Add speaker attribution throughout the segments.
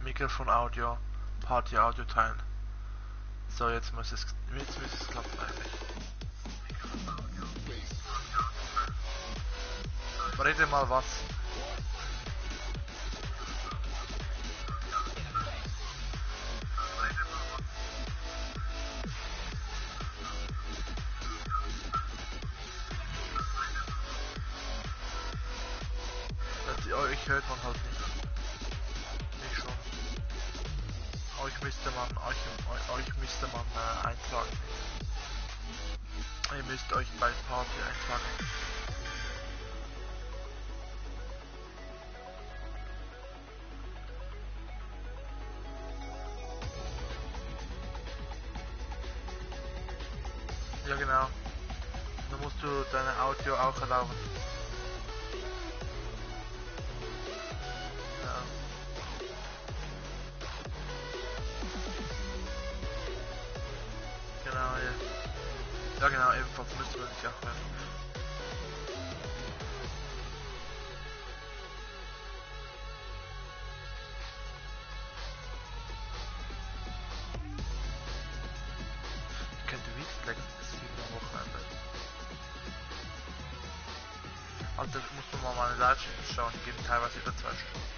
Speaker 1: Mikrofon Audio, Party Audio teilen. So, jetzt müsste es klappen eigentlich. Rede mal was. Euch hört man halt nicht. Ich schon. Euch müsste man eintragen. Ihr müsst euch bei Party eintragen. Ja genau. Dann musst du deine Audio auch erlauben. Ja. Genau, ja. Ja genau, ebenfalls müsste man sich auch hören. Ich könnte wirklich letztes 7 am Wochenende. Alter, ich muss mal meine Livestreams schauen, die gehen teilweise über 2 Stunden.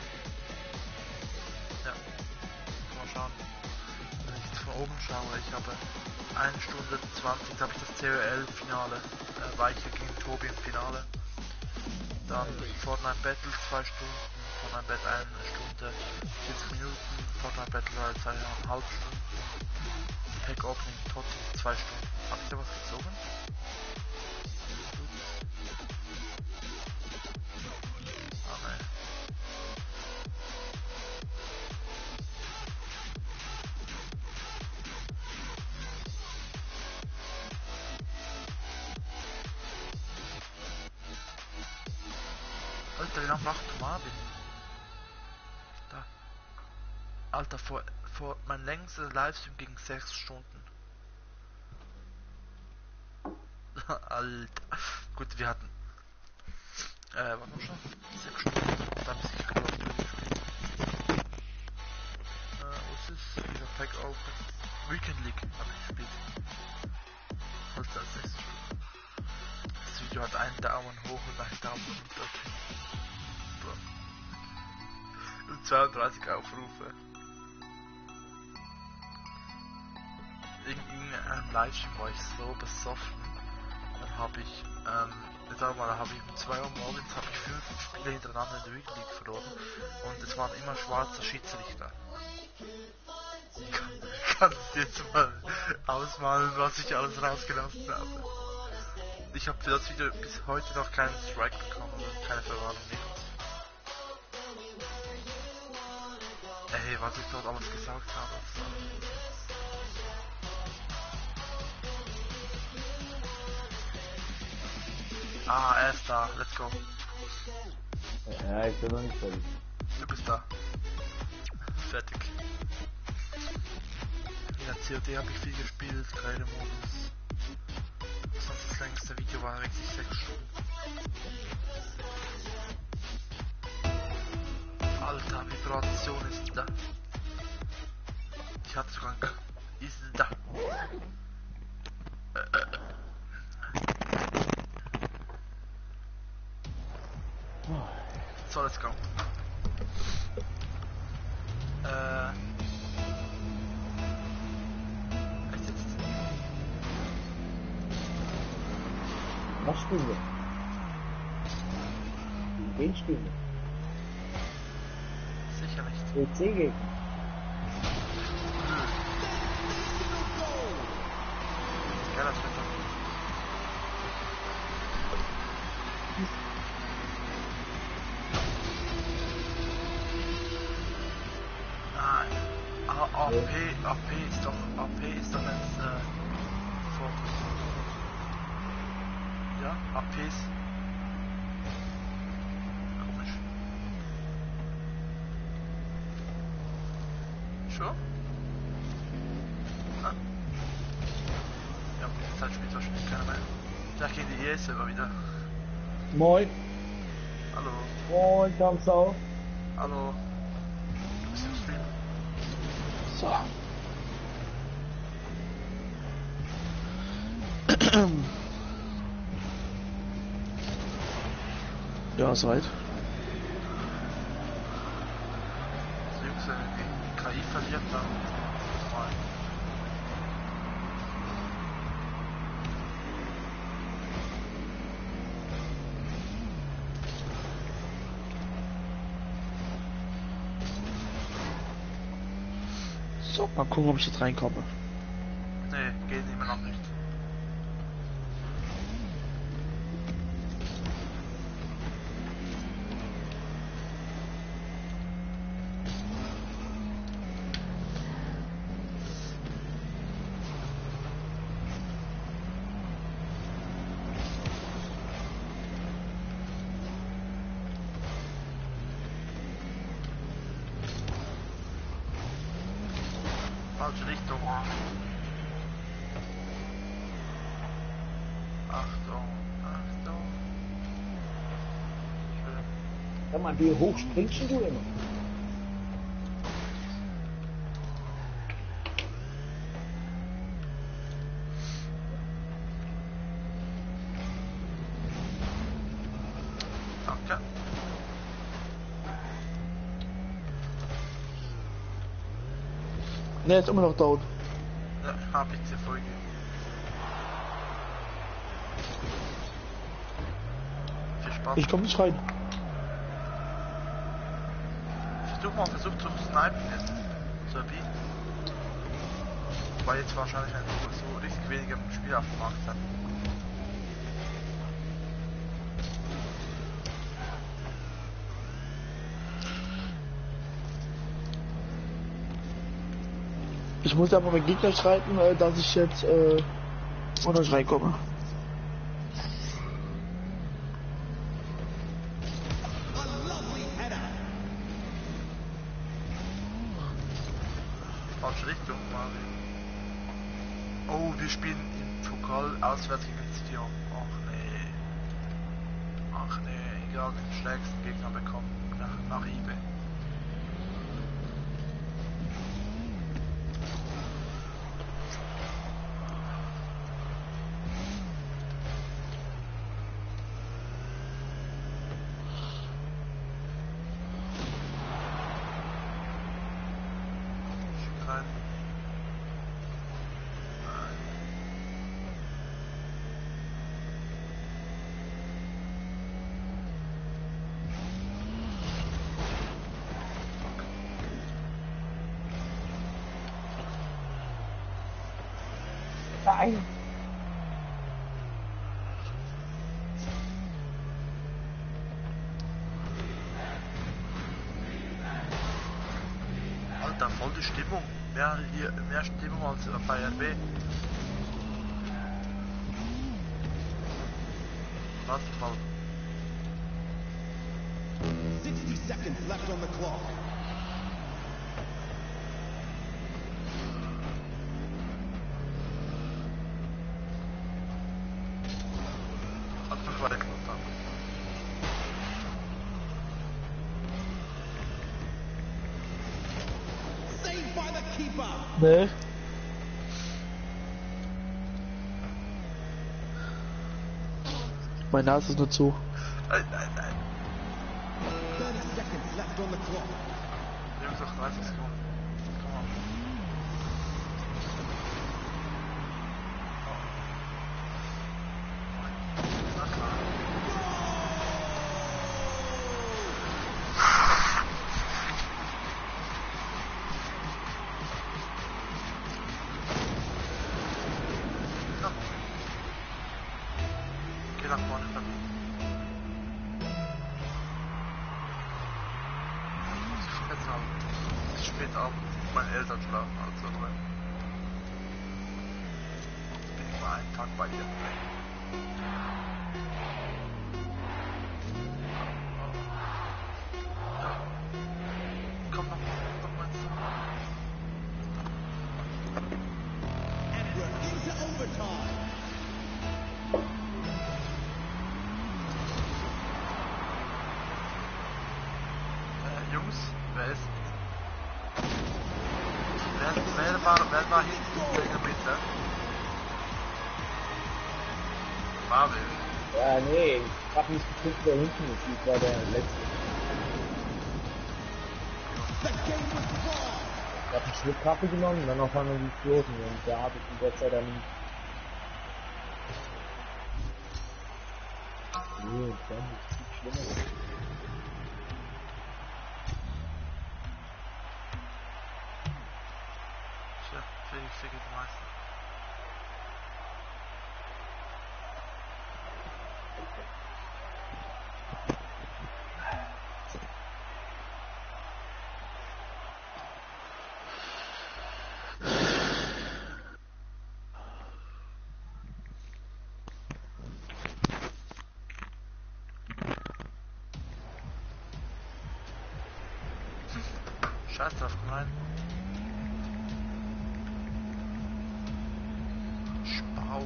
Speaker 1: Ja, mal schauen. Wenn ich jetzt von oben schaue, ich habe 1 Stunde 20, da habe ich das COL-Finale, Weiche gegen Tobi im Finale. Dann Fortnite Battle 2 Stunden, Fortnite Battle 1 Stunde 40 Minuten, Fortnite Battle 2,5 Stunden, Pack Opening Totten 2 Stunden. Habt ihr was gezogen? Ah nein. Alter, wie lange macht du Marvin? Da. Alter, vor mein längster Livestream ging 6 Stunden. Alter. Gut, wir hatten. Warte mal schon. 6 Stunden. Da bis ich gelaufen bin. Was ist dieser Pack Open? Weekend League habe ich gespielt. Alter, 6 Stunden. Das Video hat einen Daumen hoch und einen Daumen runter. Und 32 Aufrufe. In einem Livestream war ich so besoffen. Dann habe ich, um 2 Uhr morgens habe ich 5 Spiele hintereinander in der Weekend League verloren. Und es waren immer schwarze Schiedsrichter. Kannst du jetzt mal ausmalen, was ich alles rausgelassen habe? Ich habe für das Video bis heute noch keinen Strike bekommen, oder keine Verwarnung, nichts. Ey, was ich dort alles gesagt habe. Ah, er ist da, let's go.
Speaker 2: Ja, ich bin noch nicht fertig.
Speaker 1: Du bist da. Fertig. In der COD habe ich viel gespielt, Quelle-Modus. Das längste Video war wirklich 6 Stunden. Alter, Vibration ist da. Ich hatte sogar einen ist da. So, let's go.
Speaker 2: Was spielen wir? Wen spielen wir?
Speaker 1: Sicher nicht.
Speaker 2: PC-Gegner.
Speaker 1: Keine AP ist doch jetzt vor. Ja, APs. Komisch. Schon? Ah. Ja, die Zeit spielt wahrscheinlich keiner mehr. Da gehen die ES-Server wieder.
Speaker 2: Moin.
Speaker 1: Hallo.
Speaker 2: Moin, Kampfsau.
Speaker 1: Hallo. Du bist im Stream.
Speaker 3: So. Ja, soweit.
Speaker 1: Also Jungs, wenn die KI verliert, dann mal.
Speaker 3: So, mal gucken, ob ich jetzt reinkomme.
Speaker 1: Nee, geht immer noch nicht. Falsche Richtung. Achtung, Achtung. Schön.
Speaker 2: Sag mal, wie hoch springst du immer?
Speaker 1: Danke.
Speaker 3: Ne, ist immer noch tot.
Speaker 1: Ja, hab ich zur Folge. Viel Spaß.
Speaker 3: Ich komme nicht rein.
Speaker 1: Versuch zu snipen jetzt. So wie. Weil jetzt wahrscheinlich ein so richtig wenige Spieler auf dem Markt sind.
Speaker 3: Ich muss aber mit Gegner schreiben, dass ich jetzt auch nicht reinkomme.
Speaker 1: Falsche Richtung, Marvin. Oh, wir spielen im Pokal auswärts gegen Sion. Ach nee, egal, den stärksten Gegner bekommen. Nach Ibe. Rein.
Speaker 2: Nein.
Speaker 1: Alter, voll die Stimmung. Mehr Stimmung als bei RB. Warte mal.
Speaker 4: 60 seconds left on the clock.
Speaker 1: Einfach weiter.
Speaker 4: Saved by the keeper.
Speaker 3: Ne? Meine Nase ist nur zu.
Speaker 1: Nein.
Speaker 4: 30 seconds left on the clock.
Speaker 1: Jungs, noch 30 Sekunden. Komm on. Na klar. Ja. Geh nach vorne, Fabi. Ist spät Abend. Meine Eltern schlafen also drin. Jetzt bin ich mal einen Tag bei dir. Komm noch mal ins Zimmer.
Speaker 4: And we're into overtime.
Speaker 1: Jungs, wer war hinten in der Mitte? Marvin.
Speaker 2: Ja, nee, ich hab nicht geguckt, wer hinten ist. Ich war der Letzte.
Speaker 4: The game was won.
Speaker 2: Ich hab einen Schluck Kaffee genommen und dann auf einmal die Floten und der habe ich in der Zeit dann nicht. Nee, dann ist es viel schlimmer.
Speaker 1: Chef Felix Secretmeister. Scheiß drauf, komm rein. Spau.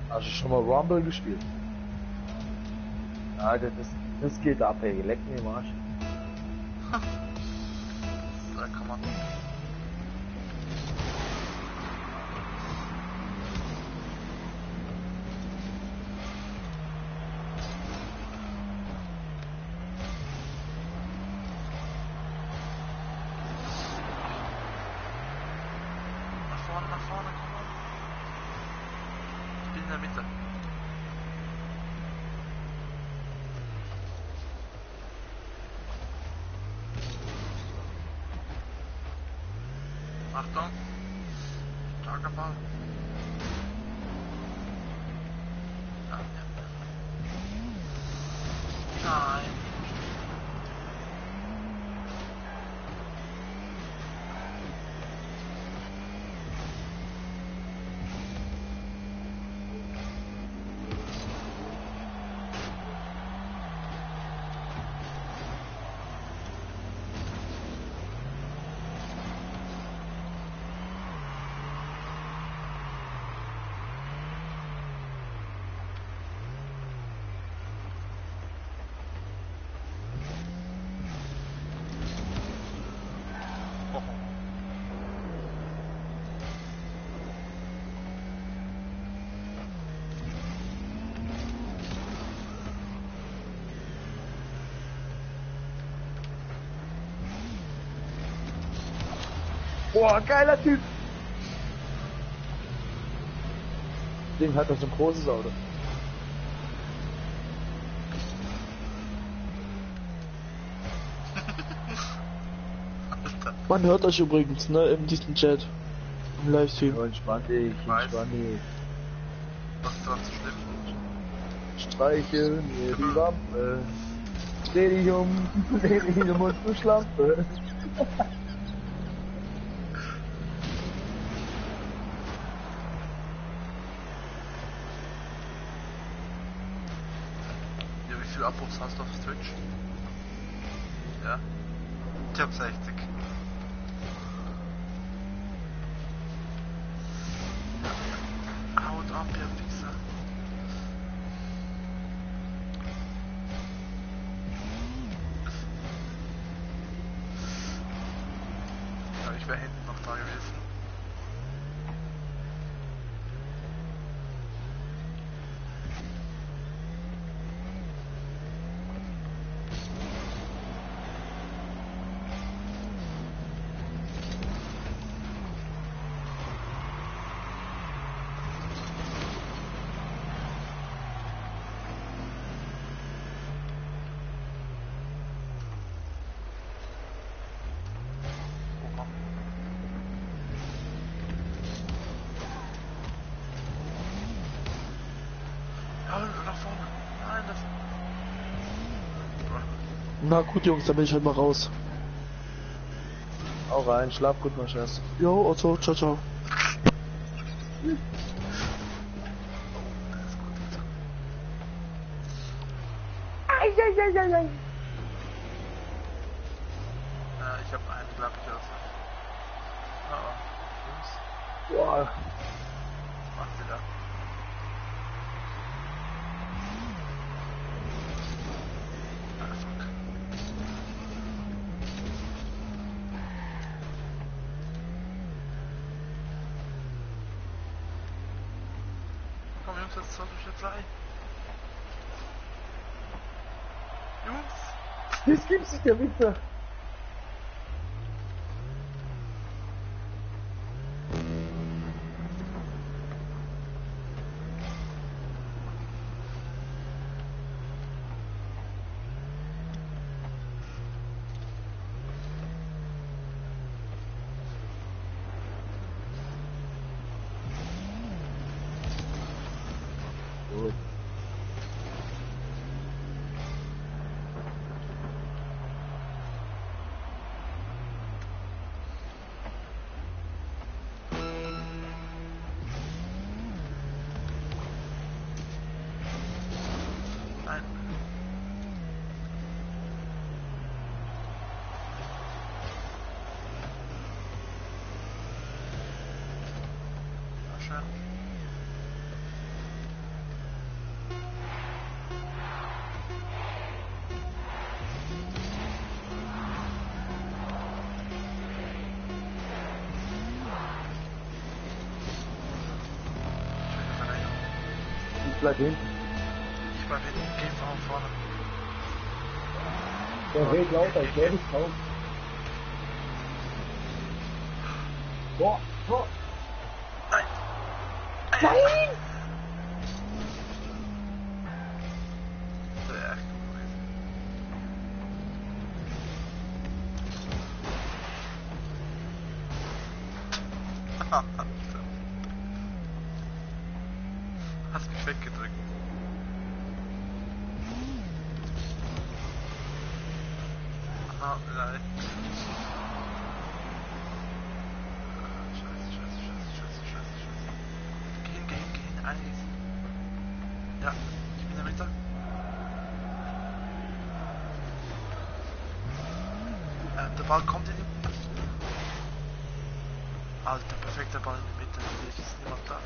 Speaker 3: Hast du schon mal Rumble gespielt?
Speaker 2: Alter, das geht ab, ey. Leck mir im Arsch.
Speaker 1: Da kann man. Nach vorne, komm on. Ich bin in der Mitte. Achtung. Starker Ball. Ja, ja. Nein.
Speaker 3: Boah, geiler Typ! Ding hat doch so ein großes Auto. Man hört euch übrigens, ne, in diesem Chat. Im Livestream.
Speaker 2: Entspann dich,
Speaker 1: Weiß.
Speaker 2: entspann dich.
Speaker 1: Was ist dran so schlimm?
Speaker 3: Streicheln mir die Lampe. Dreh dich um und du Schlampe.
Speaker 1: Ja, wie viele Abos hast du auf Twitch? Ja. Ich hab 60. Haut ab, ihr Wichser. Ja, ich wäre hinten noch da gewesen.
Speaker 3: Na gut, Jungs, dann bin ich halt mal raus.
Speaker 2: Hau rein, schlaf gut, mein Schatz.
Speaker 3: Jo, Otto, ciao, ciao.
Speaker 1: Ich hab einen, glaub ich, aus. Oh, oh. Jungs,
Speaker 2: Boah,
Speaker 1: was macht ihr da? Ah, fuck. Komm, Jungs, jetzt soll ich jetzt sein. Jungs!
Speaker 2: das gibt's nicht, der Wichser. Gut.
Speaker 1: Nein. War schön. Schöne Verlängerung.
Speaker 2: Ich bleib hinten.
Speaker 1: Ich bleib hinten, geh vorne.
Speaker 2: Der redet lauter, ich werde dich kaum. Boah, boah.
Speaker 1: Nein!
Speaker 2: Nein!
Speaker 1: Sehr gut. Hast mich weggedrückt. Ah, nein. Scheiße. Geh hin, Eis. Ja, ich bin in der Mitte. Der Ball kommt in die... Alter, perfekter Ball in die Mitte. Natürlich ist niemand da.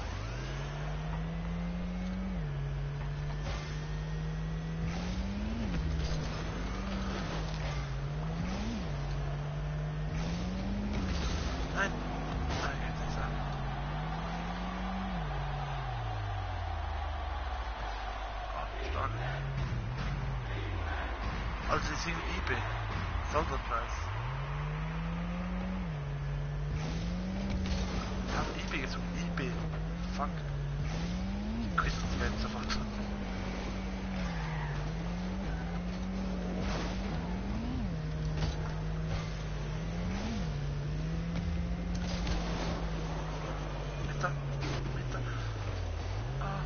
Speaker 1: Nein. Nein, kann nicht sein. Oh, stark. Also, sie sind eBay. Sonderpreis. Wir haben eBay gesucht. eBay. Fuck. Die Quiz werden sofort. Mitte. Ah.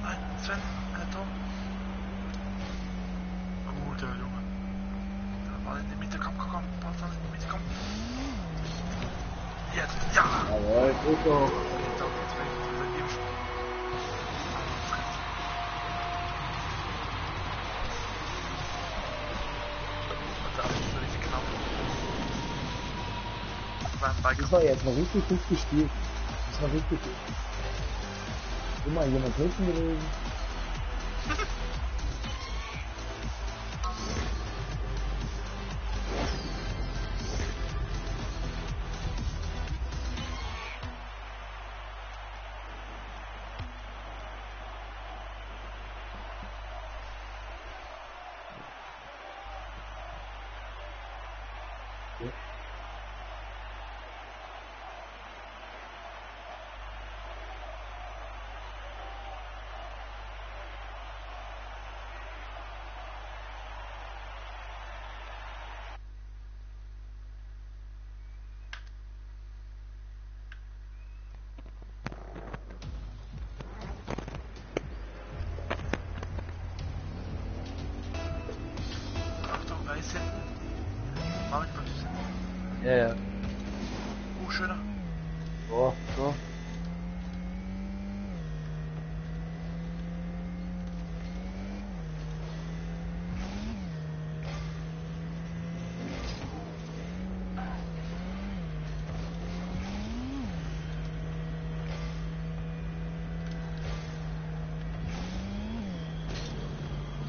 Speaker 1: Nein, Sven, Tom. Guter Junge. Da war in die Mitte, komm. Ball soll in die Mitte, komm. Jetzt, ja!
Speaker 2: Jawohl, gut so.
Speaker 1: Geht doch, jetzt will ich diese Impfung. Da ist es richtig knapp. Beim Bike.
Speaker 2: Das war jetzt mal richtig gut gespielt. Das war richtig gut. Immer jemand hinten gewesen. Ja, ja.
Speaker 1: Schöner.
Speaker 2: So, so.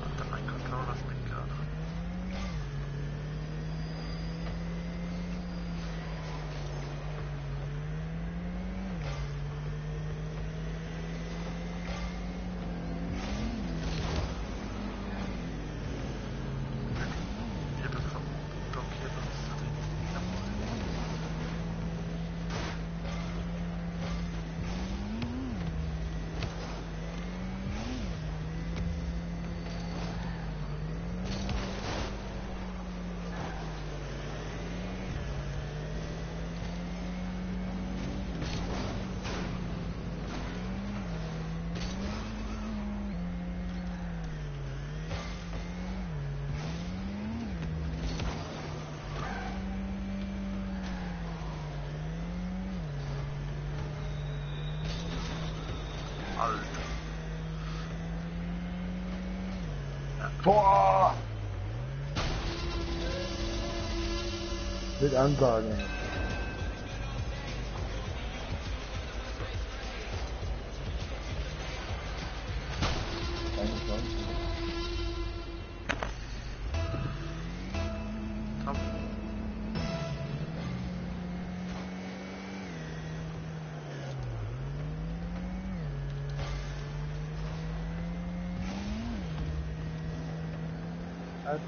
Speaker 1: Alter, mein Controller spinnt gerade. Wir bekommen blockiert uns zu den. Alter.
Speaker 2: Boah! Mit Ansagen. Ey.
Speaker 1: Top.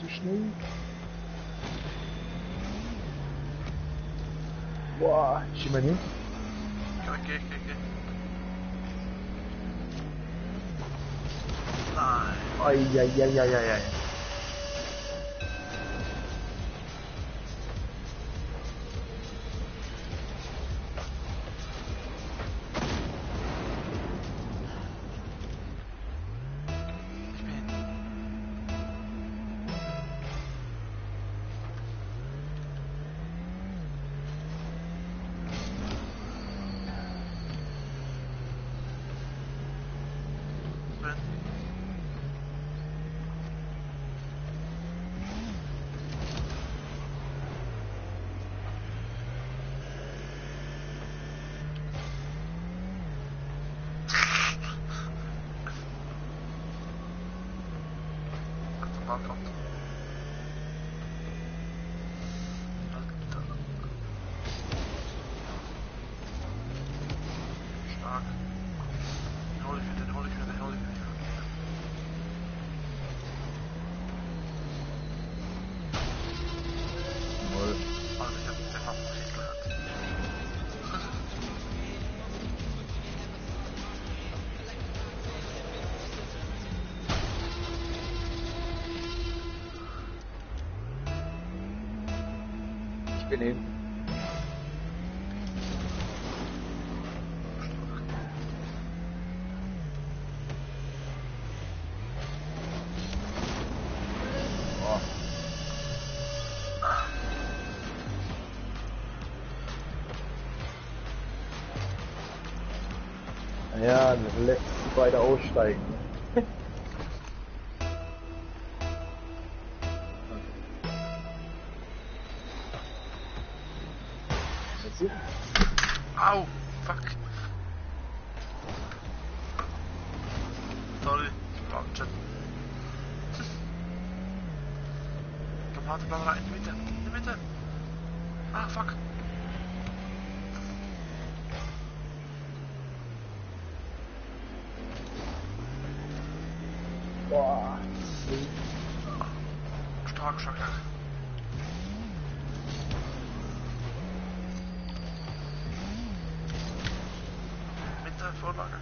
Speaker 2: Zu schnell. Boah, schieb mal hin.
Speaker 1: Geh. Nein.
Speaker 2: Eieieiei.
Speaker 1: Ich bin hin. Bin. Ball kommt. Alter. Stark. Den hol ich wieder.
Speaker 2: Moll.
Speaker 1: Also ich hab den Favorit gehört.
Speaker 2: Ich bin hin. Boah. Ja, lässt die beide aussteigen.
Speaker 1: Au! Fuck! Sorry, ich brauch einen Chat. Komm, warte, bleib rein, in die Mitte! Ah, fuck!
Speaker 2: Boah.
Speaker 1: Stark. Mitte, Vorlage.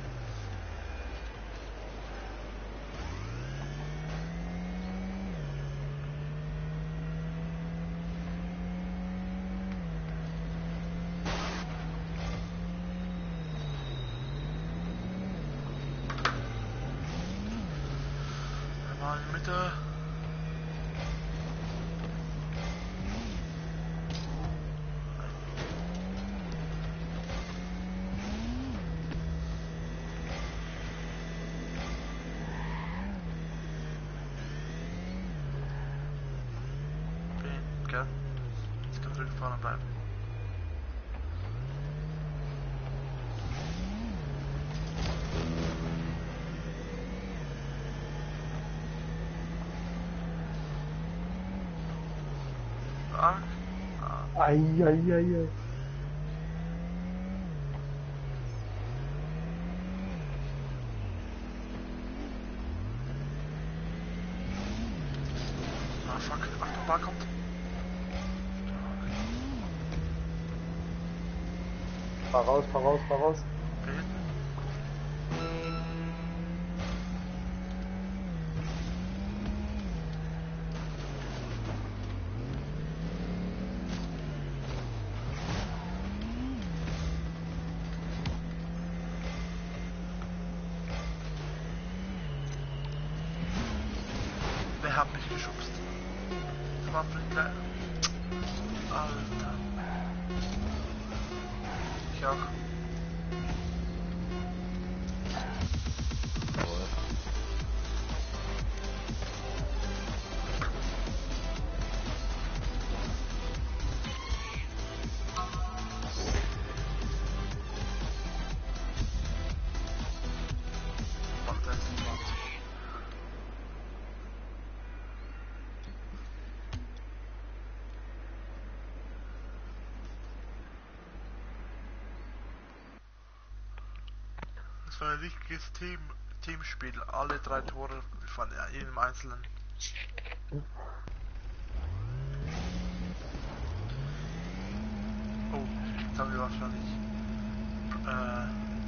Speaker 1: Einmal in die Mitte. gell? Jetzt kann ruhig vorne bleiben. Ah,
Speaker 2: Eieiei.
Speaker 1: ah fuck, Achtung, Bar kommt.
Speaker 2: Fahr raus, fahr raus, fahr raus.
Speaker 1: Okay, hinten. Wer hat mich geschubst? Das war ein kleiner. Alter. Ich auch. Macht 26. Das war ein richtiges Teamspiel. Alle 3 Tore von jedem Einzelnen. Oh, jetzt haben wir wahrscheinlich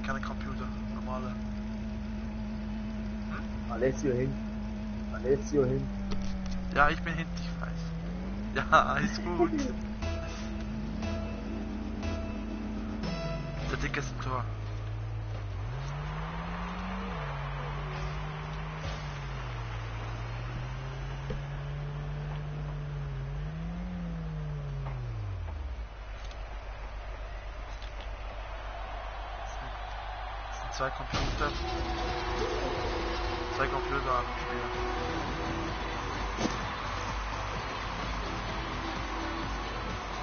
Speaker 1: keine Computer, normale.
Speaker 2: Alessio hin. Alessio hin.
Speaker 1: Ja, ich bin hinten, ich weiß. Ja, ist gut. Der Dick ist im Tor. Das sind 2 Computer. 2 Computer am Spiel.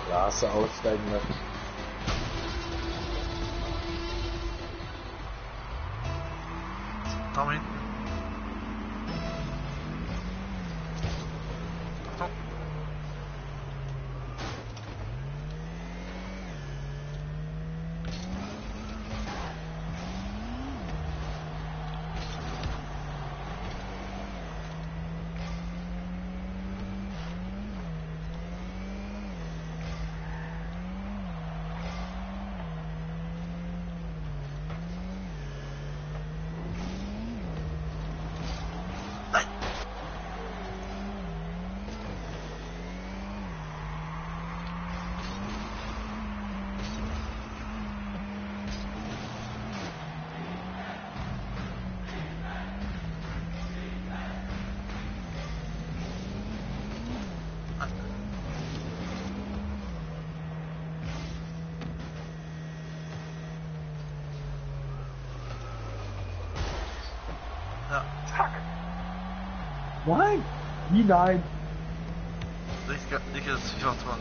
Speaker 2: Straße aussteigen lassen.
Speaker 1: Da hinten. Achtung. Nein! Ja,
Speaker 2: Nein! Wie nein?
Speaker 1: richtiges FIFA-Tor.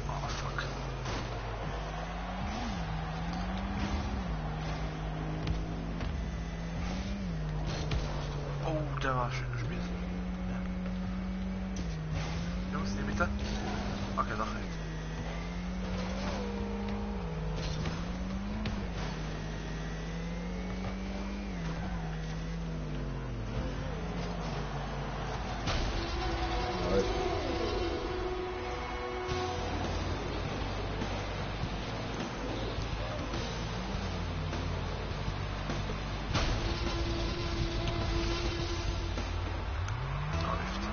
Speaker 1: Oh fuck. Oh, der war schön gespielt. Ja. Jungs, in die Mitte. Okay, doch rechts.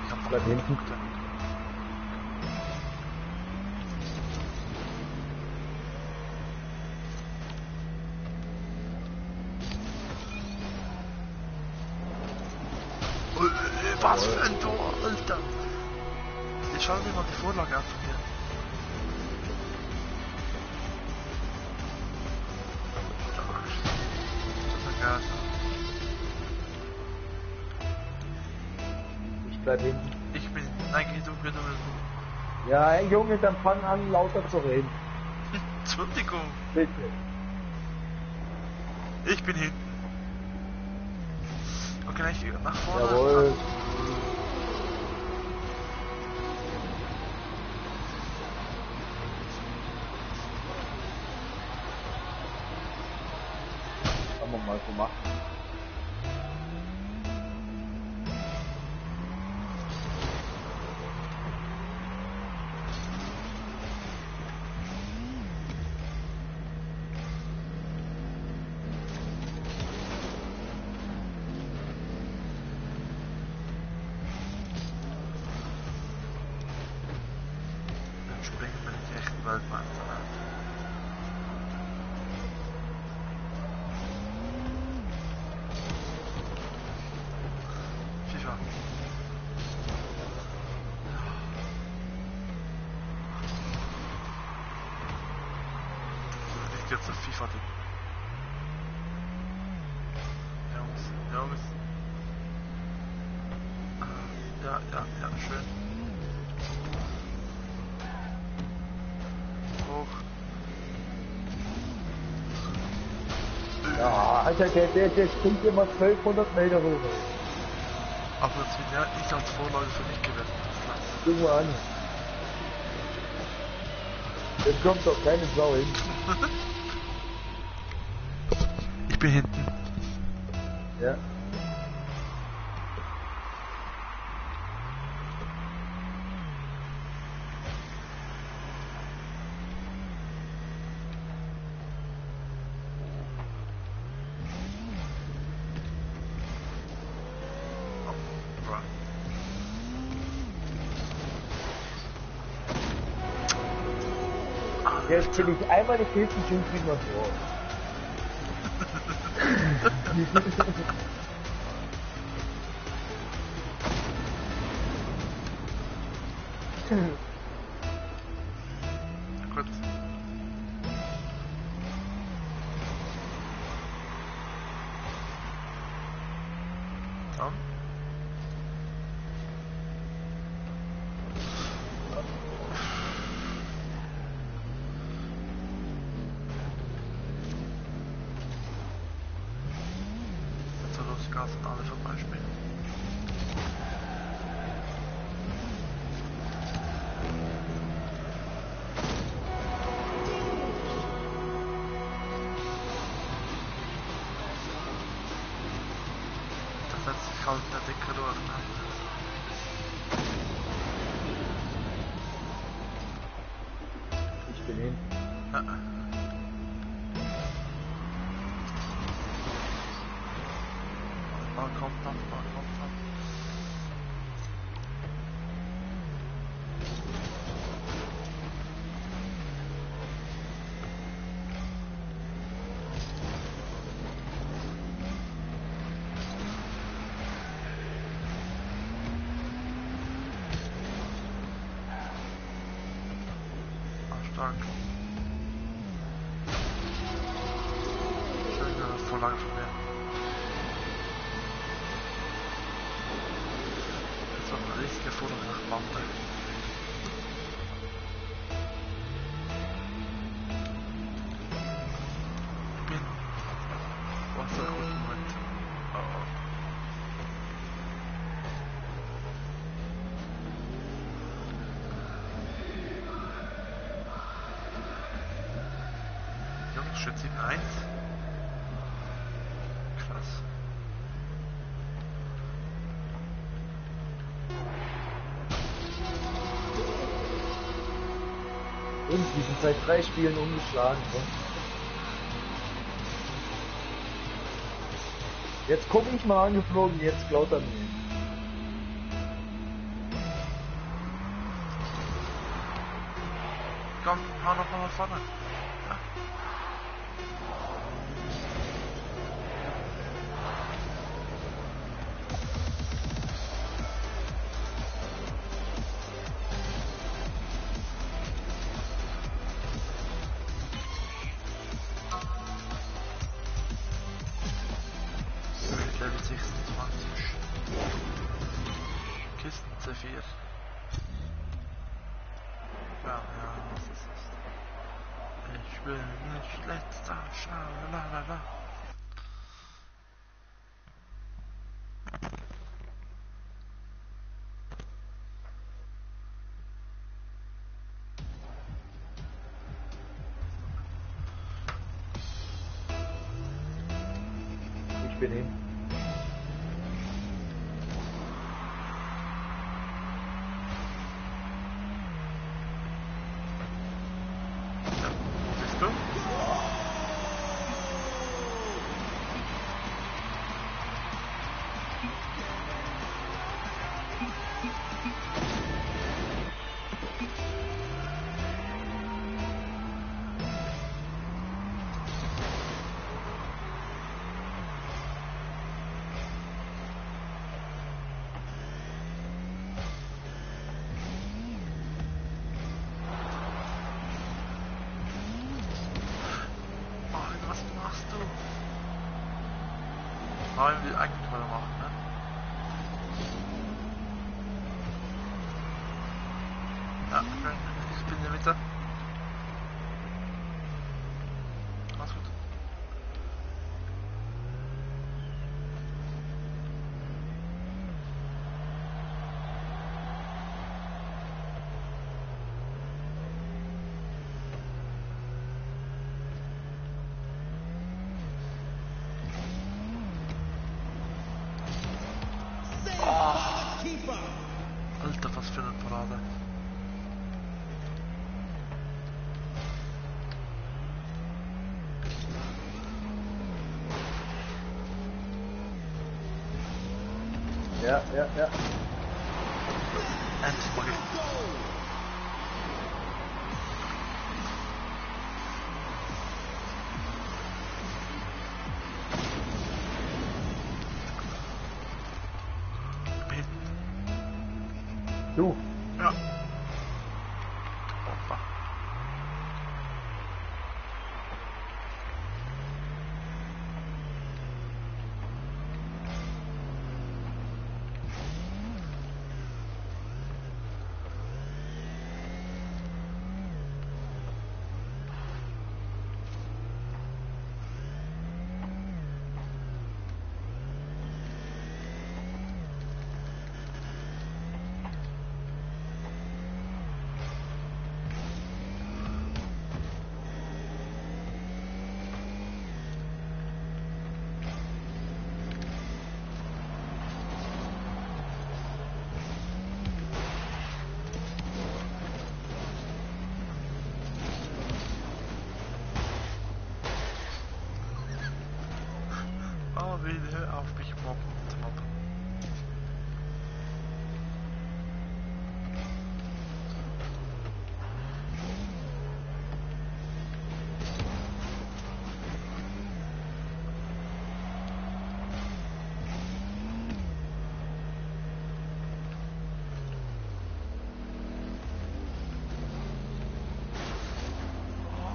Speaker 1: Ich hab noch
Speaker 2: Bleib hinten.
Speaker 1: Punkte. Was für ein Tor, Alter! Jetzt schau dir mal die Vorlage an von mir. Stark.
Speaker 2: Ich bleib hinten.
Speaker 1: Ich bin... Nein, geh du.
Speaker 2: Ja, hey, Junge, dann fang an, lauter zu reden.
Speaker 1: Entschuldigung.
Speaker 2: Bitte.
Speaker 1: Ich bin hinten. Okay, nach vorne.
Speaker 2: Jawohl. Kann man mal so machen.
Speaker 1: Springen bin ich echt Weltmeister. FIFA. Ich jetzt auf FIFA tippen. Jungs. Ja, schön. Hoch.
Speaker 2: Ja, Alter, der springt immer 1200 Meter hoch.
Speaker 1: Aber es wird ja nicht als Vorlage für mich gewertet.
Speaker 2: Guck mal an. Jetzt kommt doch keine Sau hin.
Speaker 1: Ich bin hinten.
Speaker 2: Ja. Jetzt bin ich einmal nicht hinten, schon kriegen wir vor.
Speaker 1: Gut. Dann. Gas und alle vorbeispielen. Das setzt sich halt der Dicke durch. Ne?
Speaker 2: Ich bin hin.
Speaker 1: Ja. Kommt dann. Stark. Schöne Vorlage von mir. Jetzt wird eine richtige Vorlage nach Bande. Ich bin... Was für ein guter Moment. Oh. Jungs, steht 7-1. Krass.
Speaker 2: Und die sind seit 3 Spielen ungeschlagen. Ne? Jetzt guck ich mal angeflogen, jetzt klaut er mir.
Speaker 1: Komm, hau noch mal vorne. Ja. 4. Ja, was ist das? Ich bin nicht letzter, schalalala.
Speaker 2: Ich bin hin.
Speaker 1: Siehst du? Nein, was machst du? Nein, will Eigentor machen, ne? Ja, schön. Ich bin in der Mitte. Alles gut.
Speaker 4: Saved by the keeper.
Speaker 1: Alter, was für eine Parade.
Speaker 2: Ja.
Speaker 1: Endlich mal
Speaker 4: Goal.
Speaker 1: gebeten.
Speaker 2: Du.
Speaker 1: Ja. Hoppa. Oh, hör auf mich zu mobben.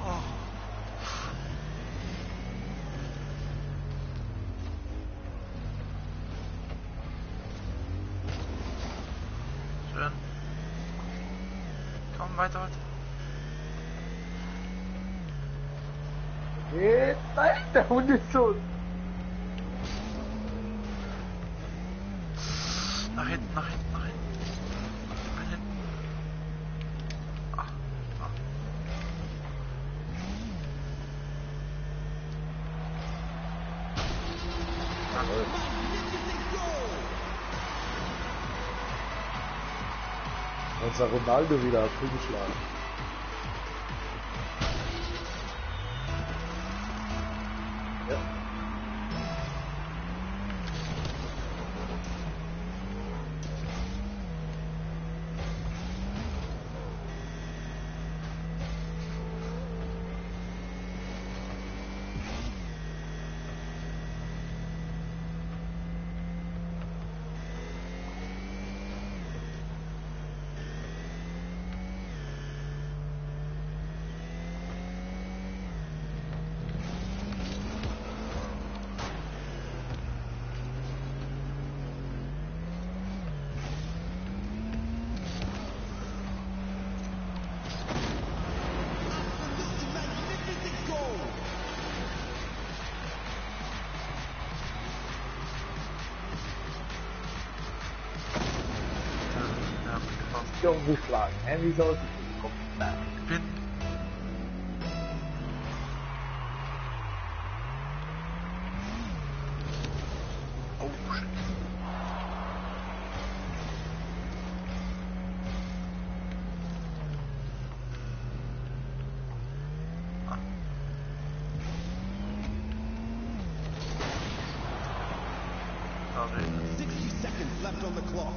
Speaker 1: Oh. Schön. Komm weiter.
Speaker 2: Nein, der Hund ist so.
Speaker 1: Nach hinten, nach hinten, nach hinten. Nach hinten. Ah, ah.
Speaker 4: Magnificent goal.
Speaker 2: Unser Ronaldo wieder zugeschlagen. Ja. dich auch geschlagen, hä? Wie soll es kommen?
Speaker 1: Ich bin... Oh, shit. Ah. Sorry.
Speaker 4: 60 seconds left on the clock.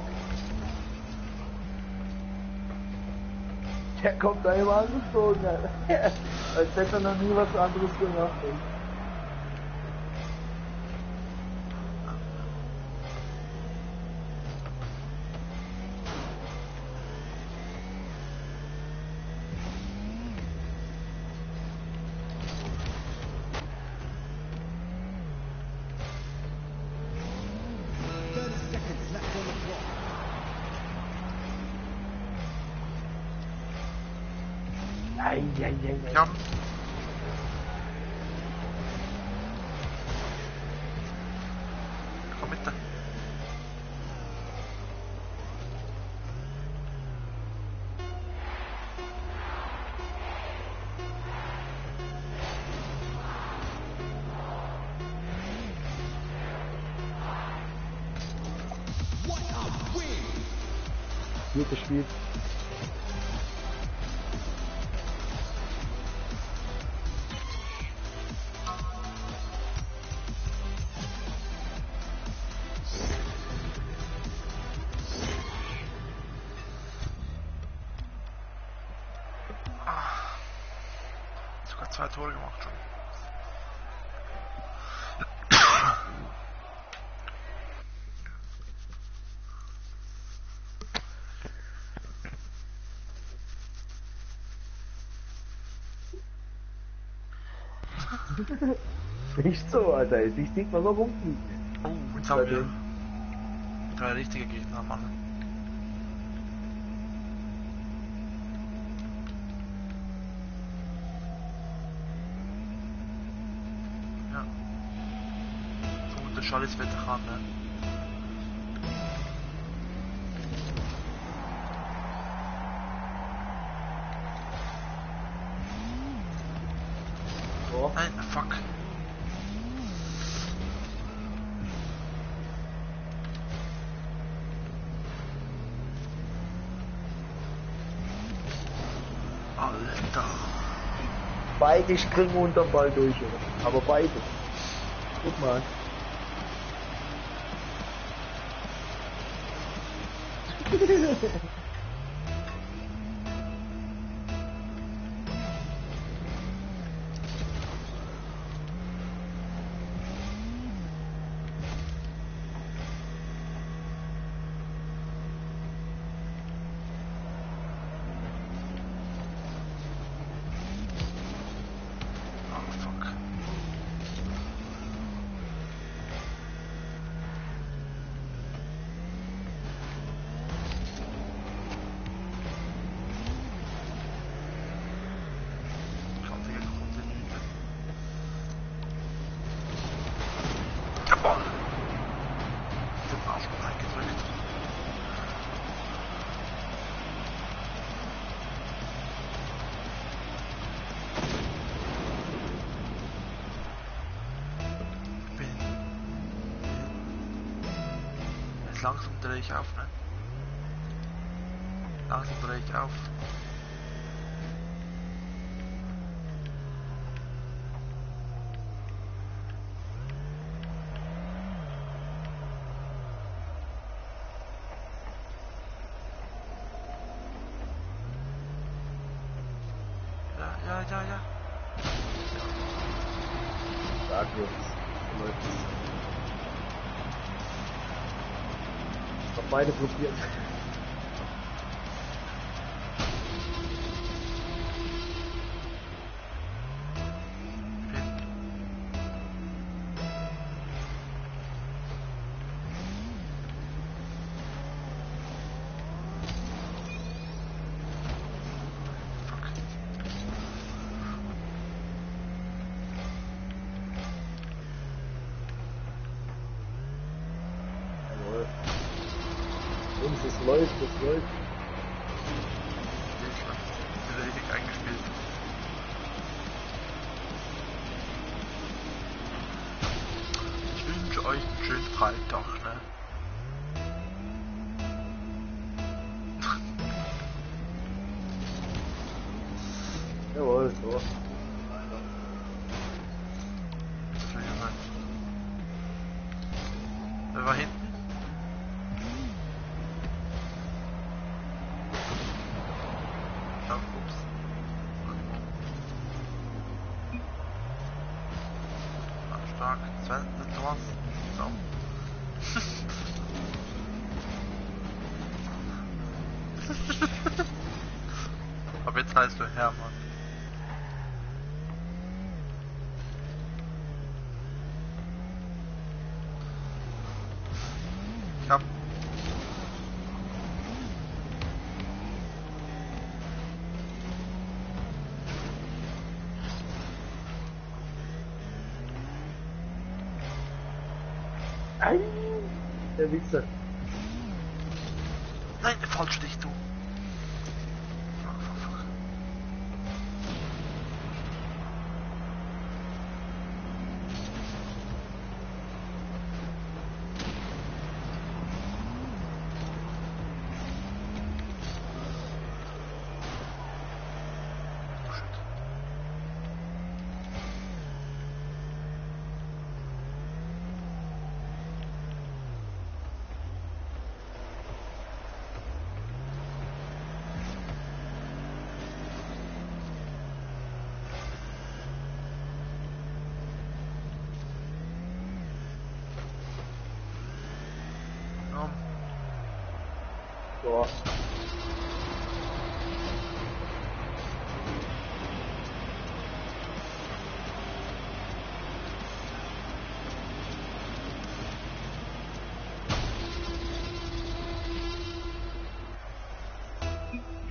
Speaker 2: Der kommt da immer angeflogen, Alter. Als hätte er noch nie was anderes gemacht, ey.
Speaker 1: Ich hab... Komm mit da.
Speaker 4: What a win!
Speaker 2: Gut gespielt.
Speaker 1: Sogar 2 Tore gemacht schon.
Speaker 2: Nicht so, Alter. Ich sieht man so rumfliegen.
Speaker 1: Oh, jetzt haben wir 3 richtige Gegner, Mann. Ja. So, der Schall ist Veteran, ne?
Speaker 2: So.
Speaker 1: Nein, fuck. Alter.
Speaker 2: Beide springen unterm Ball durch, oder? Aber beide. Guck mal.
Speaker 1: Oh, fuck. Kantige Kontinente. Jawohl! Den Arsch mal reingedrückt. Jetzt langsam drehe ich auf, ne? Langsam drehe ich auf. Ja.
Speaker 2: Sag uns. Noch beide blockiert. Jawohl. Jungs, es läuft.
Speaker 1: euch einen schönen Freitag, ne?
Speaker 2: Jawohl, so.
Speaker 1: Wer war hinten? Ja, ups. Ah, stark. Sven, Thomas. So. Aber jetzt heißt du Hermann. Ich hab...
Speaker 2: Ei, der Wichser.
Speaker 1: Nein, falsch dich, du. Fuck, fuck, fuck. Oh, shit. Um,
Speaker 2: So.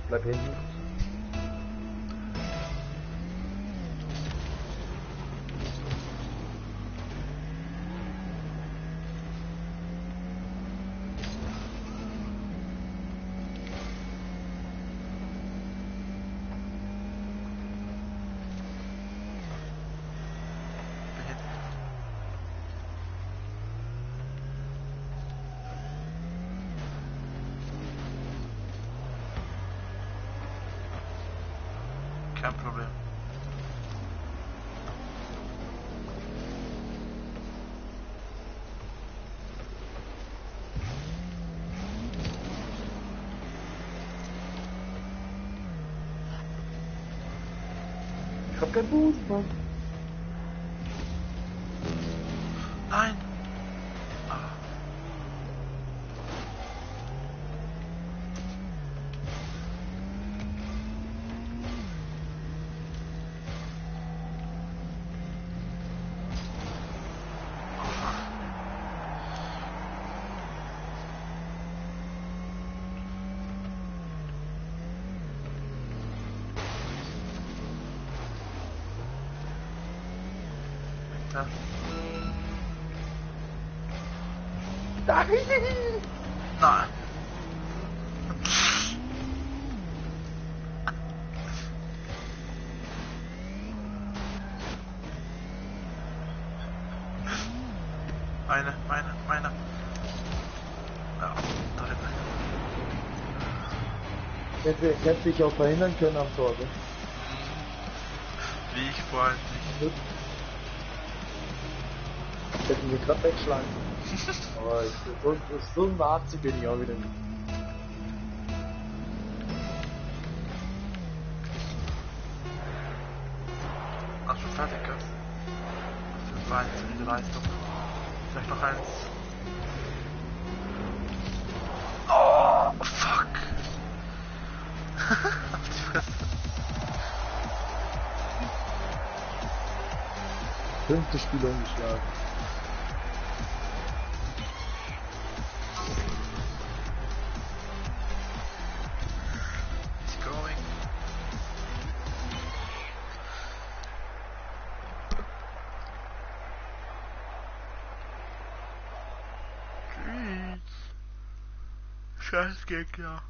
Speaker 2: Bleib hinten.
Speaker 1: bin hinten. Kein Problem.
Speaker 2: Ich hab keinen Boost, Mann.
Speaker 1: Nein! Ah. Oh, fuck. Ja. Nein! Meine. Ja, da hinten.
Speaker 2: Hätte ich auch verhindern können am Tor, ne?
Speaker 1: Wie ich vorhin nicht.
Speaker 2: Hätten wir gerade wegschlagen. Aber so ein Nazi bin ich auch wieder nicht.
Speaker 1: Ach, schon fertig, gell? Das war eine solide Leistung. Vielleicht noch eins. Oh, fuck! Auf die Fresse.
Speaker 2: 5. Spiel umgeschlagen.
Speaker 1: It's going. Tschüss. Scheiß Gegner.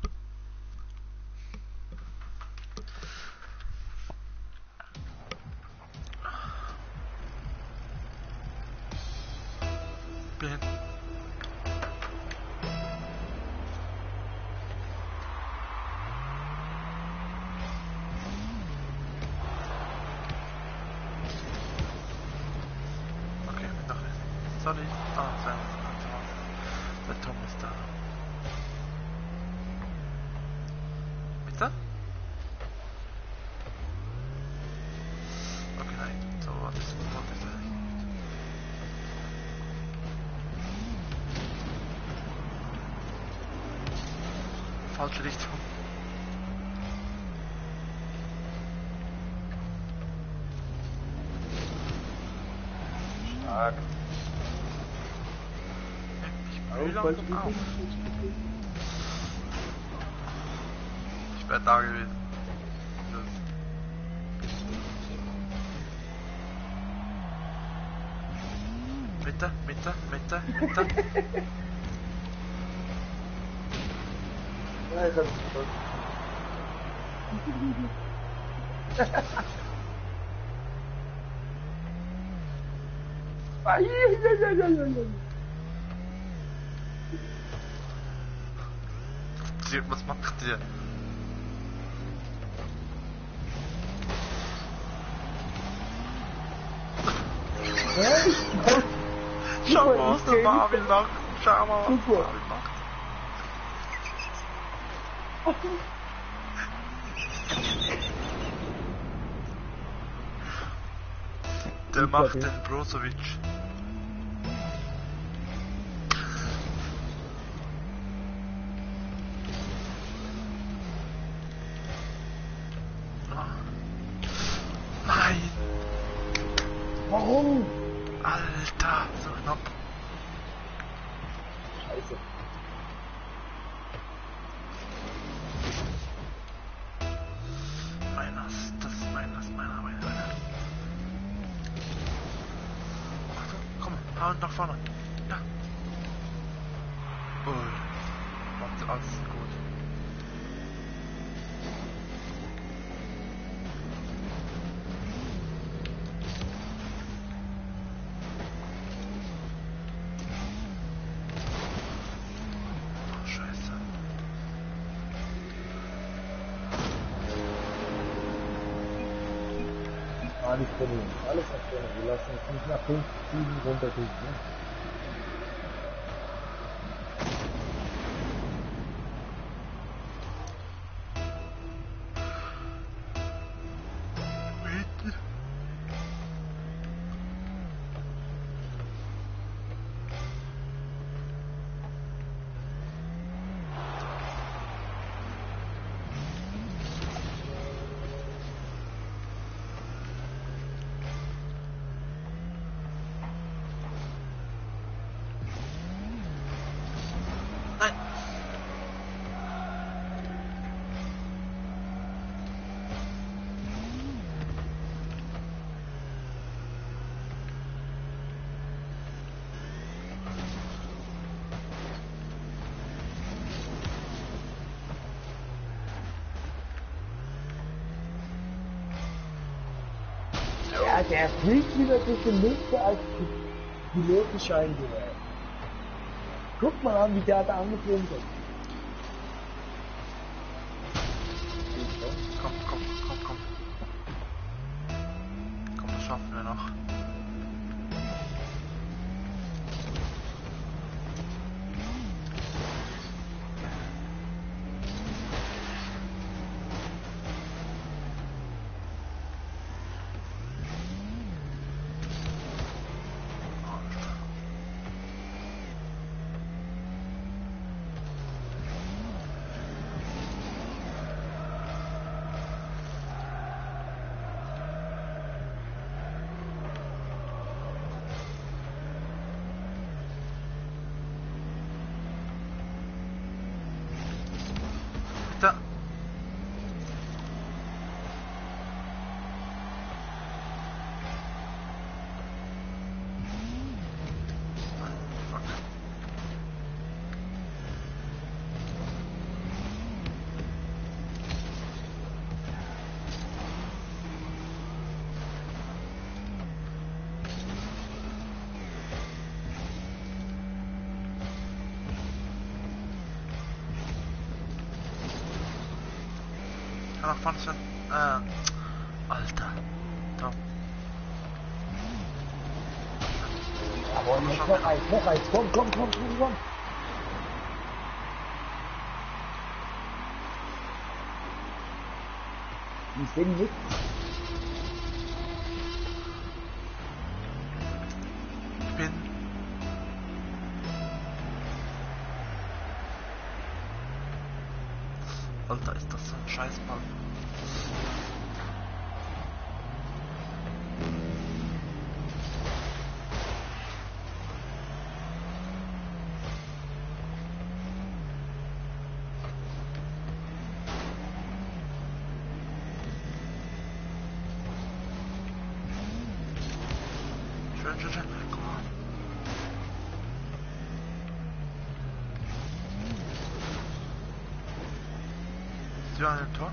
Speaker 1: bin. Okay, nach rechts. Soll ich? Ah, der Tom ist da. Bitte? Okay, nein. So, was ist er? Falsche Richtung.
Speaker 2: Stark.
Speaker 1: Wie
Speaker 2: Weil
Speaker 1: langsam
Speaker 2: du
Speaker 1: auf?
Speaker 2: bist.
Speaker 1: Ich wäre da gewesen. Mitte.
Speaker 2: Ja, ich hab's verstanden.
Speaker 1: Was macht ihr? Schau mal, was der Marvin macht. Schau mal, was der
Speaker 2: Super.
Speaker 1: Marvin macht. Der macht den Brozovic. Nein!
Speaker 2: Warum?
Speaker 1: Alter, so knapp.
Speaker 2: Scheiße.
Speaker 1: Das ist meiner. Achtung, komm, hau nach vorne. Ja. Alles gut. Oh, Scheiße.
Speaker 2: Alles trainieren. Alles nach vorne. Wir lassen uns nicht nach 5, 7 runterkriegen. Ne?
Speaker 1: Nein!
Speaker 2: Ja, der fliegt wieder durch die Lüfte als Pilotenschein gewählt. Guck mal an, wie der da angeflogen ist.
Speaker 1: Komm. Komm, das schaffen wir noch. nach vorne, Sven. Alter. Da.
Speaker 2: Aber noch eins, komm. Ich sehe nichts.
Speaker 1: Ich bin... Alter, ist das so ein Scheißball. Schön. Guck mal. Ist wieder an dem Tor?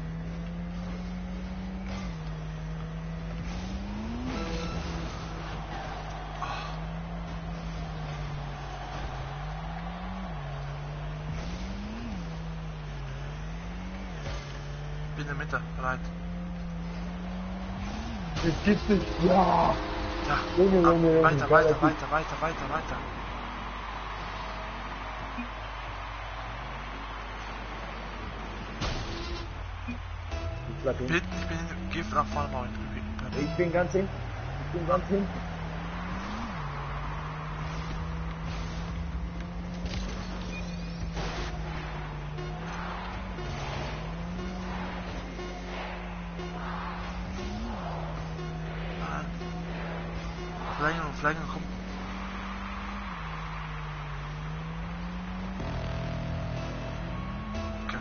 Speaker 1: Bin in der Mitte, bereit.
Speaker 2: Das gibt's nicht. Ja.
Speaker 1: Ja,
Speaker 2: Junge,
Speaker 1: weiter.
Speaker 2: geiler Typ.
Speaker 1: Ich bin Gift nach vorne mal.
Speaker 2: Ich bin ganz hinten.
Speaker 1: Verlängerung, komm. Okay.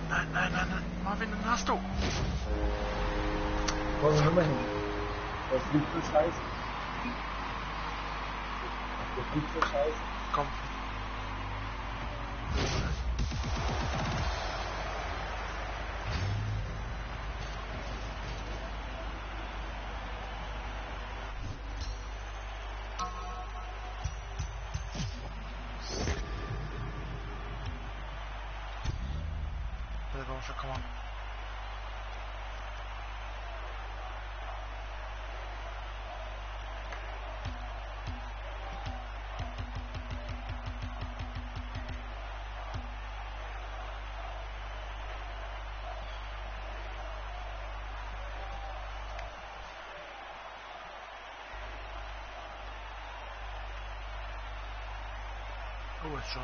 Speaker 1: Nein. Marvin, den hast du.
Speaker 2: Wollen wir nochmal hin? Das liegt so scheiße.
Speaker 1: Komm. Come on. Oh, it's schon.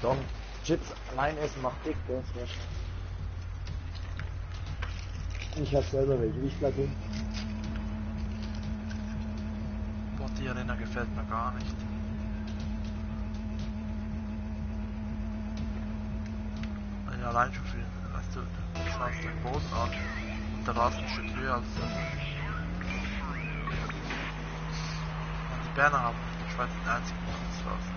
Speaker 2: Doch, Chips allein essen macht dick, das ist nicht. Ich hab selber welche, ich bleib hin.
Speaker 1: Boah, die Arena gefällt mir gar nicht. Ja, allein schon viel, weißt du, du schaust den Boden an und der Rasen ist ein Stück höher als das. Und die Berner haben in der Schweiz den einzigen Kunstrasen.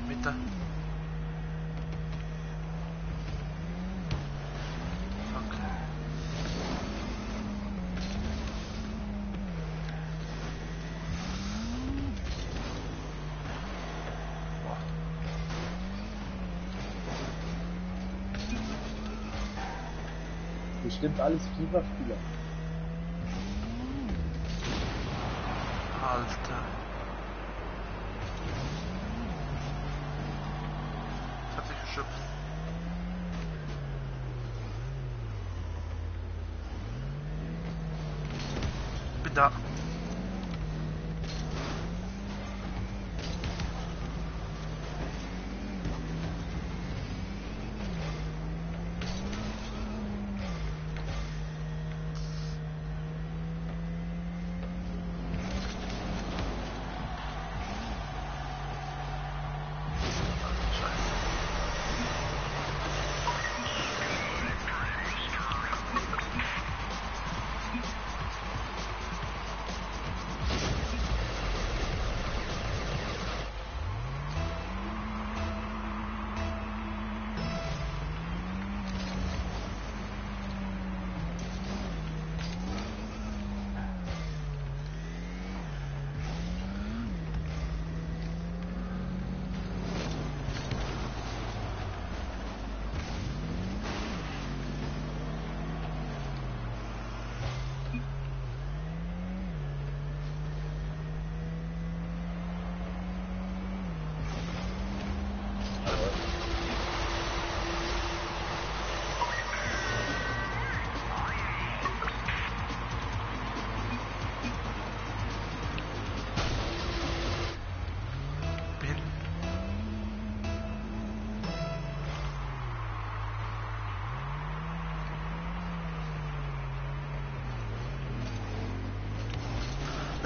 Speaker 1: Mitte. Danke. Boah.
Speaker 2: Bestimmt alles FIFA-Spieler.
Speaker 1: Alter. Das hat sich geschüpft. Bin da.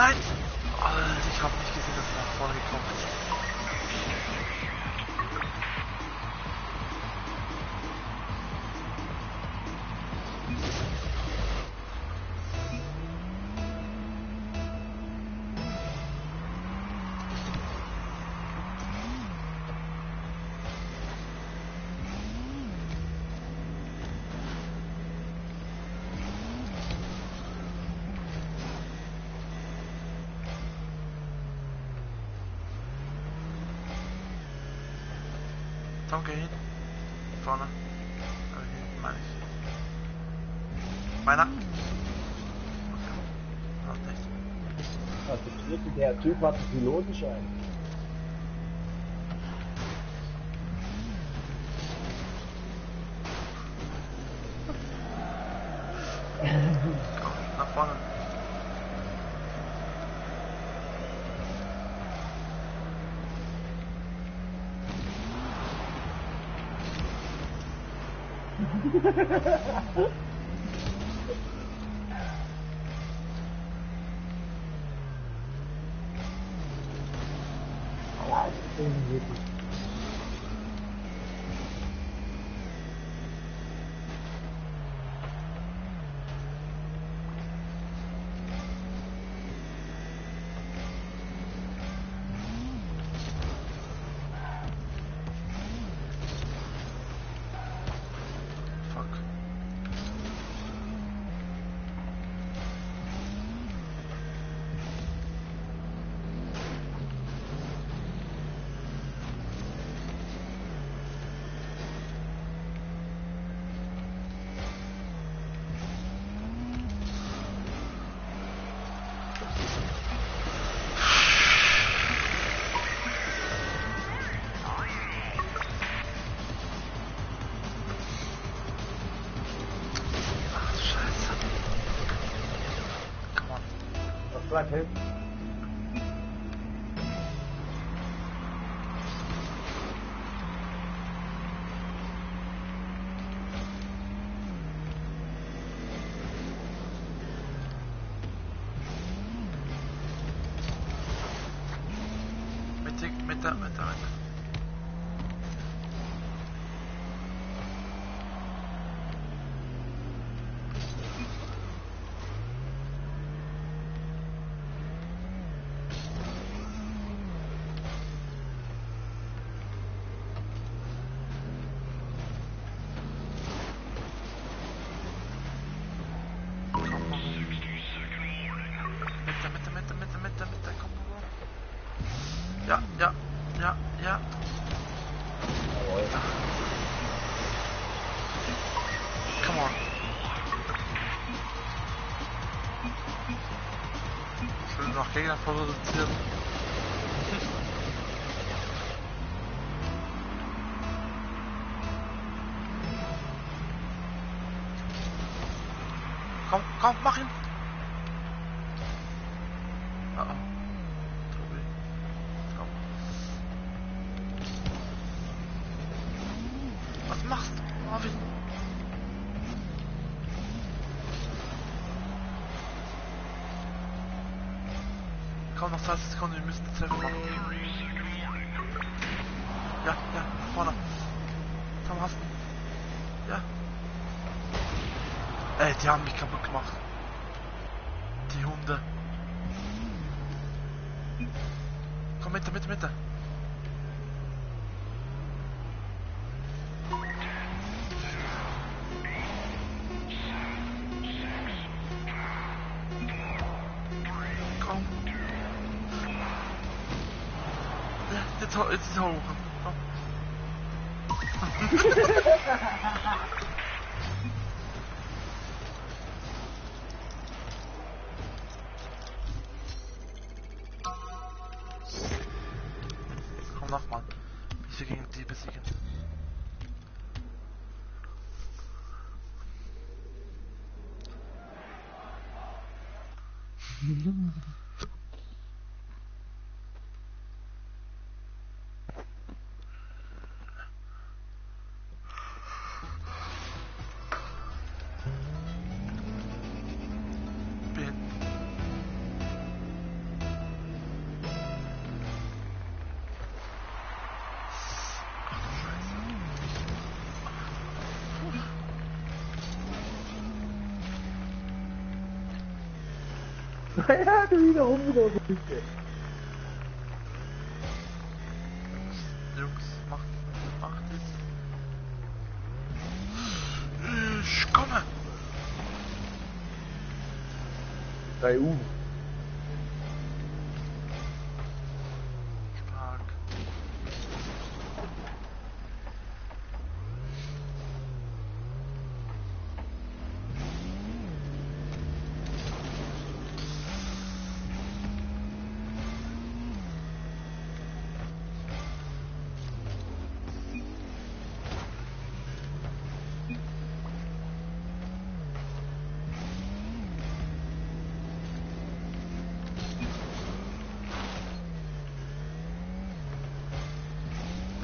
Speaker 1: Nein! Alter, ich habe nicht gesehen, dass er nach vorne gekommen ist. Tom, geh hin. Vorne. Hier meine ich. Meiner? Okay. Hat nicht.
Speaker 2: Was betrifft, der Typ hat einen Pilotenschein.
Speaker 1: Komm, nach vorne.
Speaker 2: Ja, das ist unmöglich.
Speaker 1: Fuck. Ach, Scheiße. Come on.
Speaker 2: Was bleibt hin?
Speaker 1: Mitte. Mitte, komm. Ja.
Speaker 2: Jawohl.
Speaker 1: Come on. Ich will noch Gegner produzieren. Komm, mach ihn! Oh. Tobi. Komm. Was machst du, Marvin? Komm, noch 20 Sekunden, wir müssen die Zeit machen. Ja, nach vorne. Komm, hast du. Ja. Ey, die haben mich kaputt gemacht. Die Hunde. Komm, Mitte. Komm. Ja, jetzt ist er hoch. Komm. Komm nochmal. Bis wir gegen die besiegen. Bin.
Speaker 2: Ja, du wiederum wieder Rüste.
Speaker 1: Jungs, macht es. Ich komme!
Speaker 2: 3 U.
Speaker 1: Stark.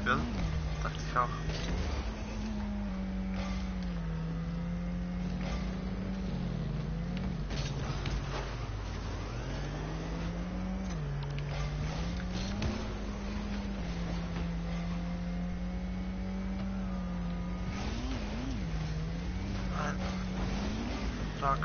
Speaker 1: Ja, dachte ich auch. Nein. Stark.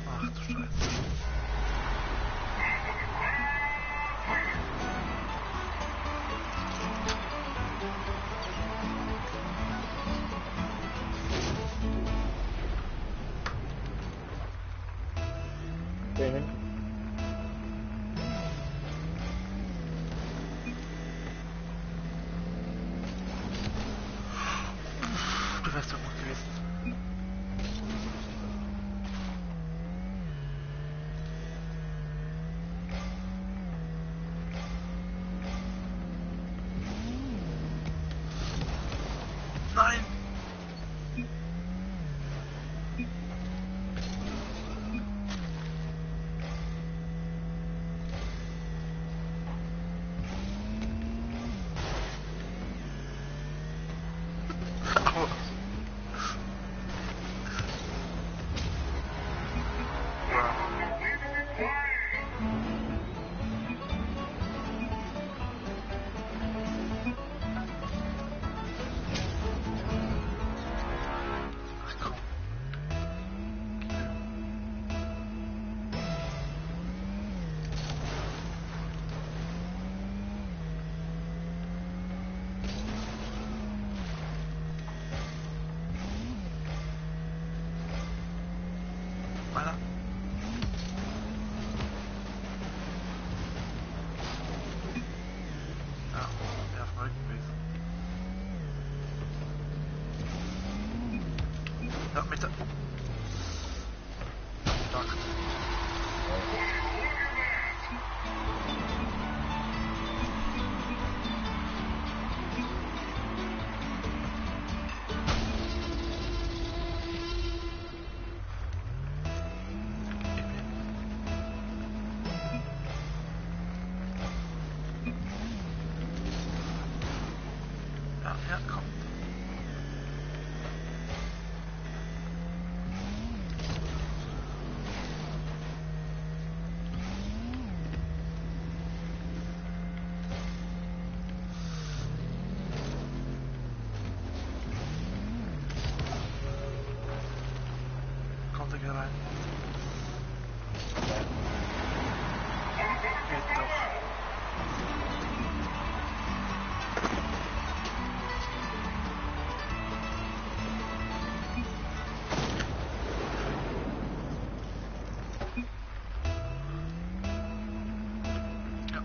Speaker 1: Ach du Scheiße.
Speaker 2: Okay.
Speaker 1: Du wärst so gut gewesen. Nein! Aua. Ach komm. Meiner. Ja, der verrückt gewesen. Ja, Mitte. Stark. Ja, ja, komm. Kommt er hier rein? Geht doch. Ja.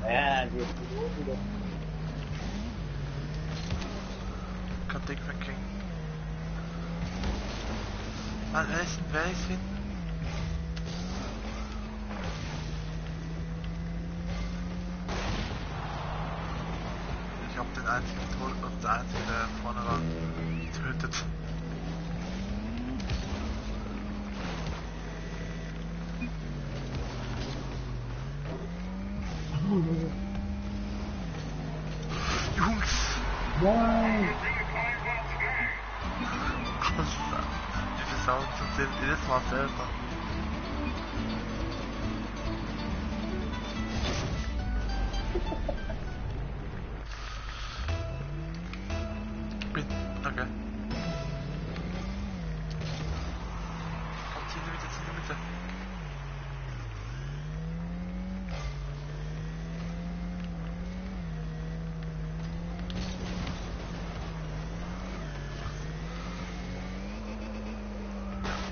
Speaker 2: Ja, die ist wieder.
Speaker 1: Kann dick wegkriegen. Mann, wer ist hinten? Einzige, der vorne war, tötet. Jungs!
Speaker 2: Nein!
Speaker 1: Alter, wie viele Sounds sind jedes Mal selber. Okay. Kommt hier in die Mitte, in die Mitte.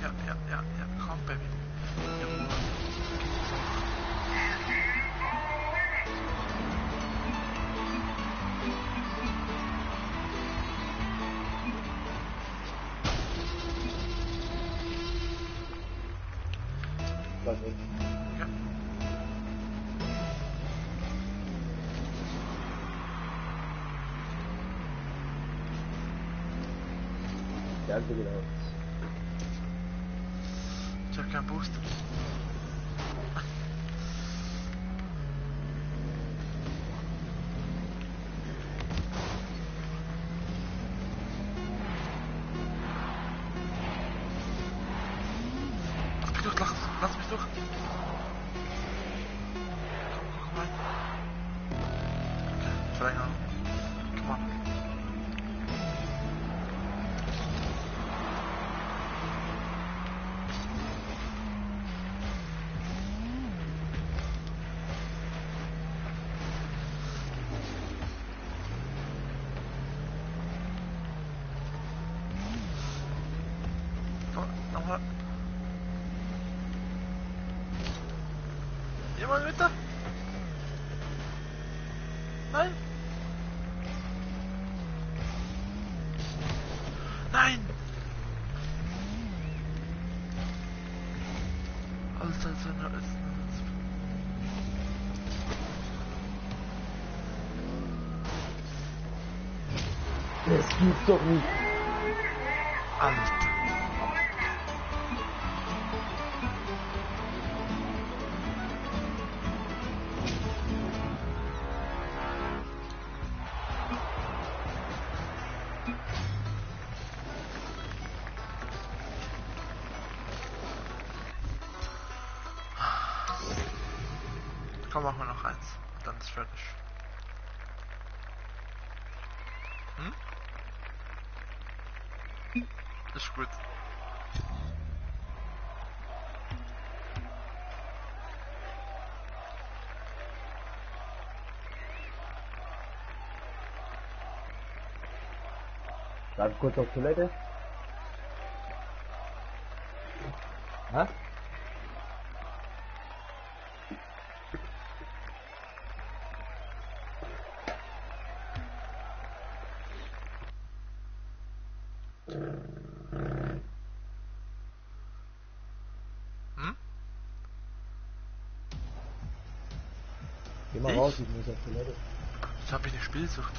Speaker 1: Ja, komm, Baby. Jawohl.
Speaker 2: Was ist?
Speaker 1: Ja.
Speaker 2: Der andere genau.
Speaker 1: Ich hab keinen Boost. Lass mich durch. Komm rein. Okay, Verlängerung. Come on. Nochmal. Jemand mit da? Nein! Nein! Alter,
Speaker 2: Das gibt's doch nicht.
Speaker 1: Alter. Komm, machen wir noch eins. Dann ist fertig. Hm? Ist gut.
Speaker 2: Bleib kurz auf Toilette. Hä?
Speaker 1: Hm?
Speaker 2: Geh mal
Speaker 1: Ich?
Speaker 2: raus, ich muss auf Toilette.
Speaker 1: Jetzt hab ich eine Spielsucht.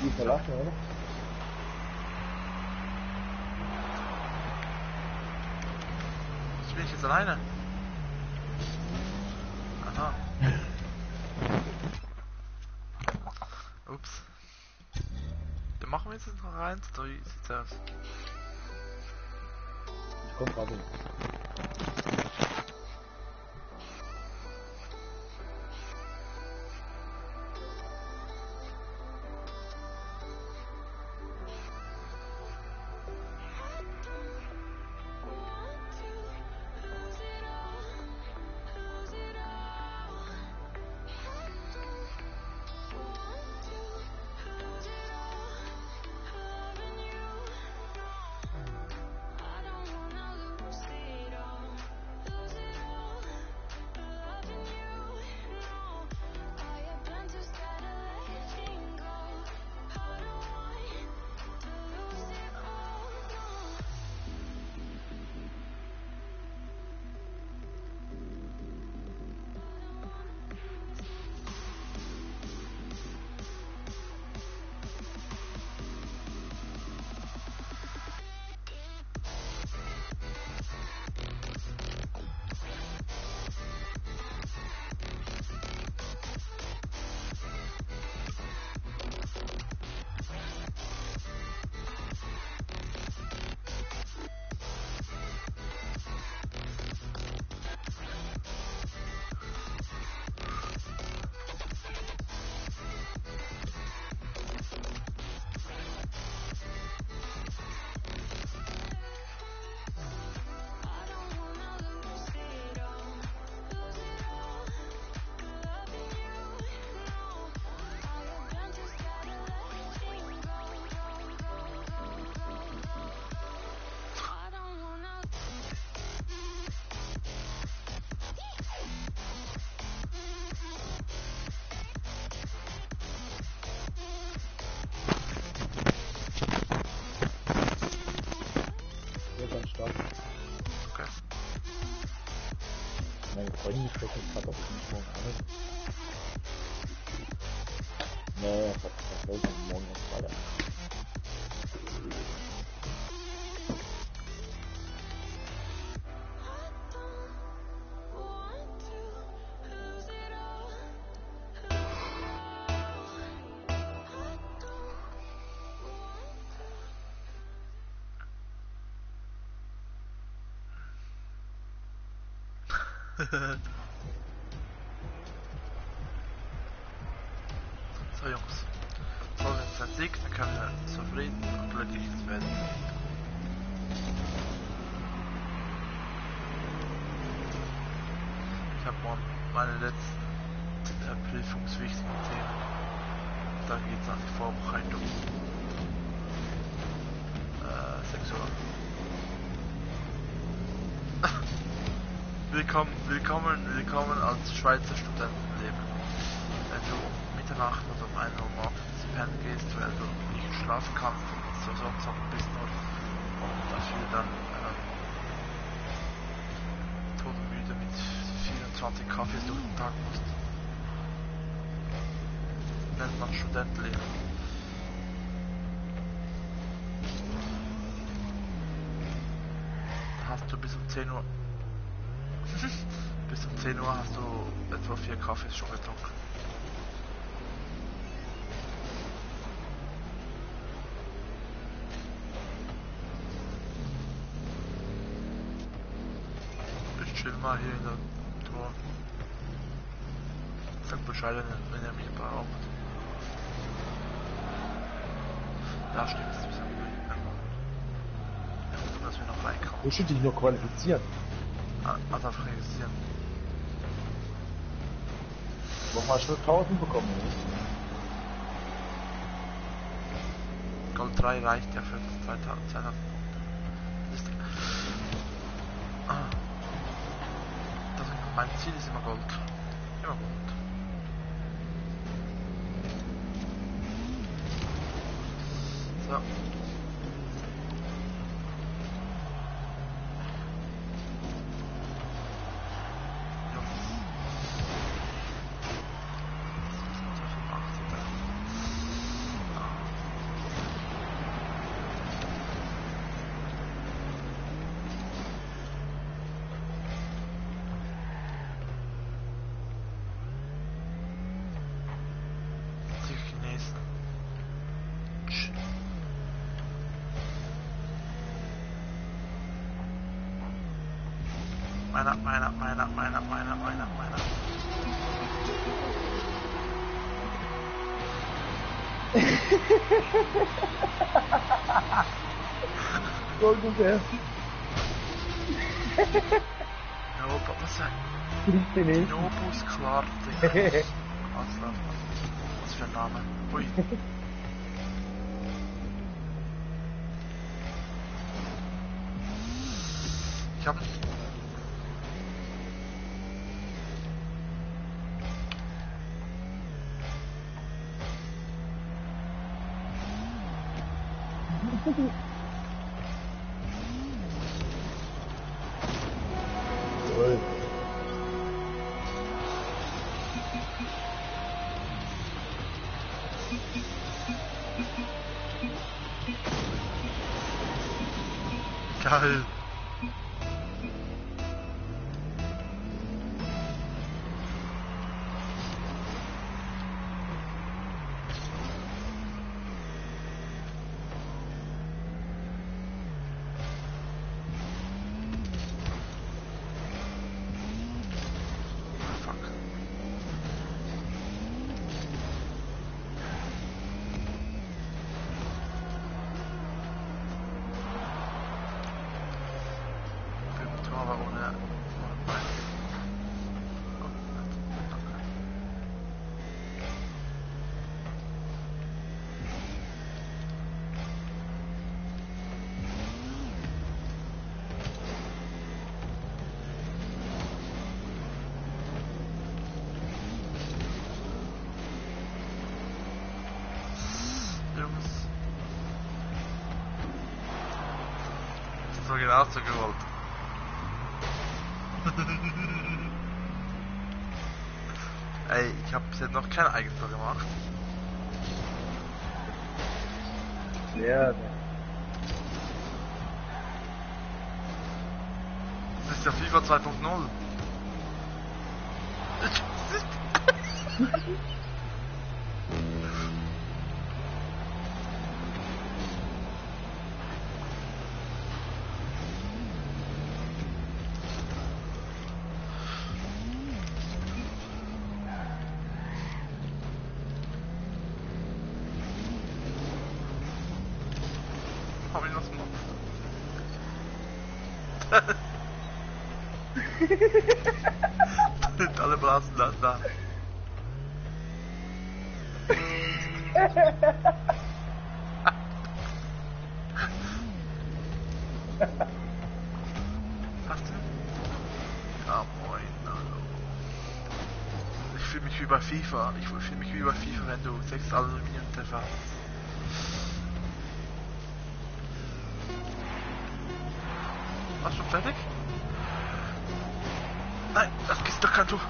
Speaker 2: Die verlassen, oder?
Speaker 1: Ich bin jetzt alleine. Aha. Ups. Dann machen wir jetzt noch rein, so wie sieht's aus.
Speaker 2: Ich komm gerade hin. jetzt gerade, ob ich mich morgen arbeite. Nee, was soll ich morgen erst Freitag?
Speaker 1: So Jungs, so wenn es ein Sieg, dann können wir zufrieden und glücklich ins Bett. Ich habe morgen meine letzten prüfungswichtigen Themen. Dann geht's an die Vorbereitung. 6 Uhr. Willkommen als Schweizer Studentenleben. Wenn du um Mitternacht oder um 1 Uhr morgens pennen gehst, weil du nicht schlafen kannst und so sonst noch bist nur und dafür dann todmüde mit 24 Kaffees durch den Tag musst. Nennt man Studentenleben. Hast du bis um 10 Uhr bis um 10 Uhr hast du etwa 4 Kaffees schon getrunken. Ich chill mal hier in der Tor. Sag Bescheid, wenn er mich braucht. Ja, stimmt, das ist ja, dass wir noch reinkommen.
Speaker 2: Wo should dich nur qualifizieren?
Speaker 1: Also registrieren.
Speaker 2: Warum hast du 1000 bekommen?
Speaker 1: Gold 3 reicht ja für 2000 Punkte. Das ist, mein Ziel ist immer Gold. Immer Gold. So. Meiner.
Speaker 2: So ungefähr.
Speaker 1: Nobus Clark. Was für ein Name. Ui. Ich hab geil. So genau so gewollt. Ey, ich habe bis jetzt noch kein Eigentor gemacht.
Speaker 2: Ja,
Speaker 1: Das ist ja FIFA 2.0. Hab ich was gemacht? Sind alle Blasen da. Was denn? Ja, moin, hallo. Ich fühle mich wie bei FIFA. Ich fühle mich wie bei FIFA, wenn du 6 Aluminiumtreffer hast. Warst du schon fertig? Nein, das ist doch kein Tor.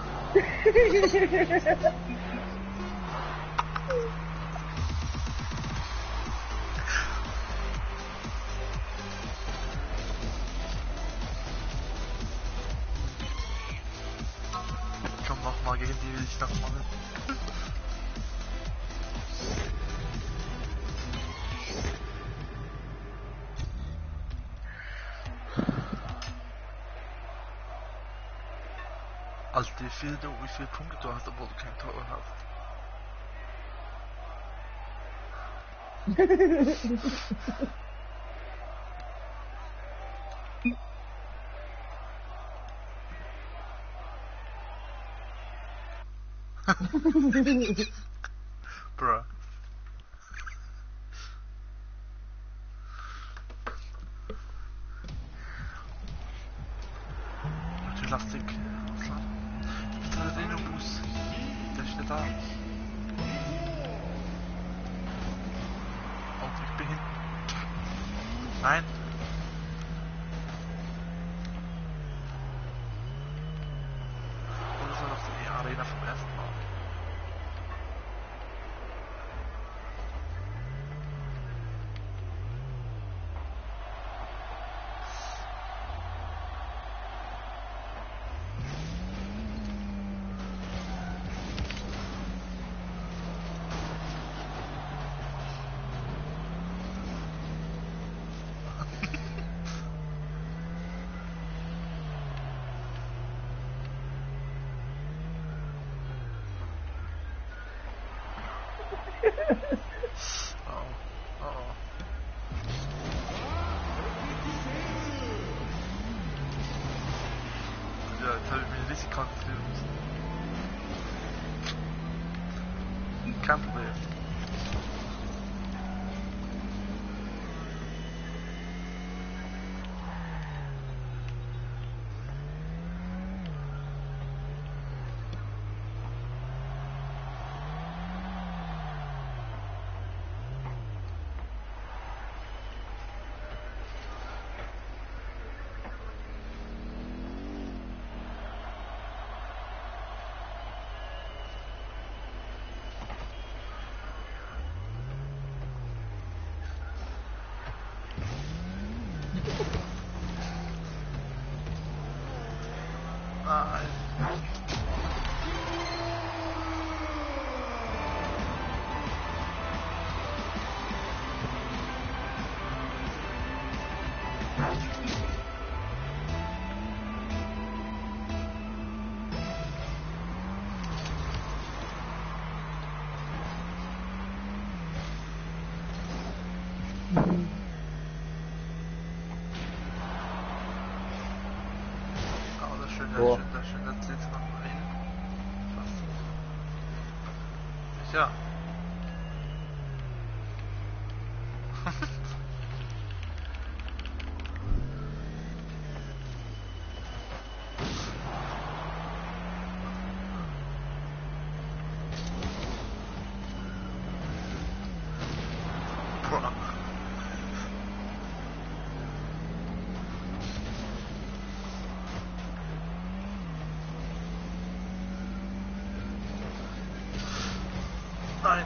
Speaker 1: Komm nochmal, gegen die will ich noch machen. Also dir fehlt nur, wie viele Punkte du hast, obwohl du kein Tor hast. Bruh. Leute, lasst den ausladen. Ich zahle den Bus. Der steht da. Und ich bin hinten. Nein. Oder soll das die Arena vom ersten Mal? Oh, oh. Ja, jetzt habe ich mich richtig konzentrieren müssen. Kein Problem. Nein. Oh, das ist schön, das ist schön, das ist schön, das zählt noch mal hin. Fast. Sicher. Boah. Nein.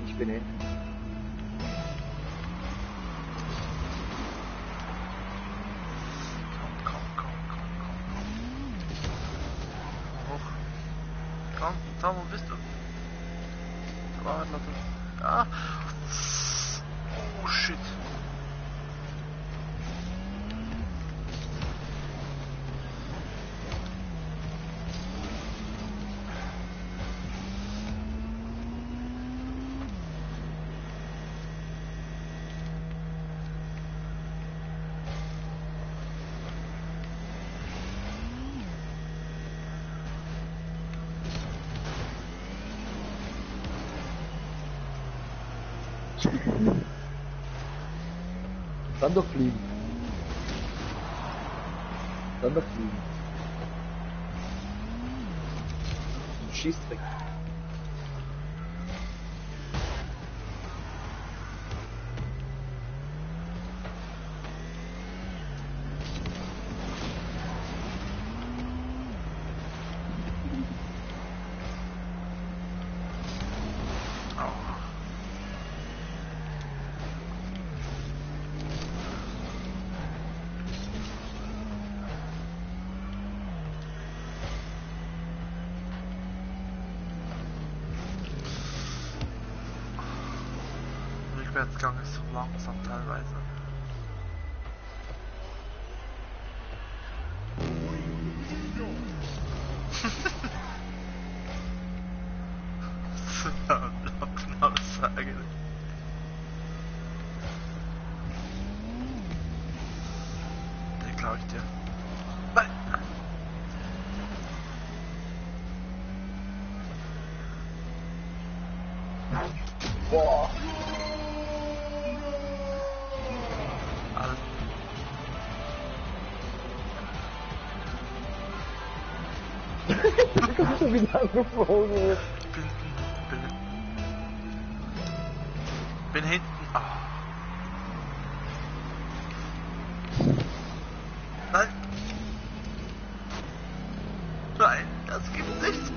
Speaker 3: Ich bin hin.
Speaker 1: Komm. Hoch. Komm, Tom, wo bist du? Warte, ah. Oh, shit.
Speaker 3: Dann doch fliegen. Dann doch fliegen. Schießtrick. Rückwärtsgang ist so langsam teilweise. Ja, genau das sage. Den glaube ich dir. Nein! Boah. Du kommst schon wieder angeflogen.
Speaker 1: Bin hinten. Ah. Nein. Nein, das gibt nichts.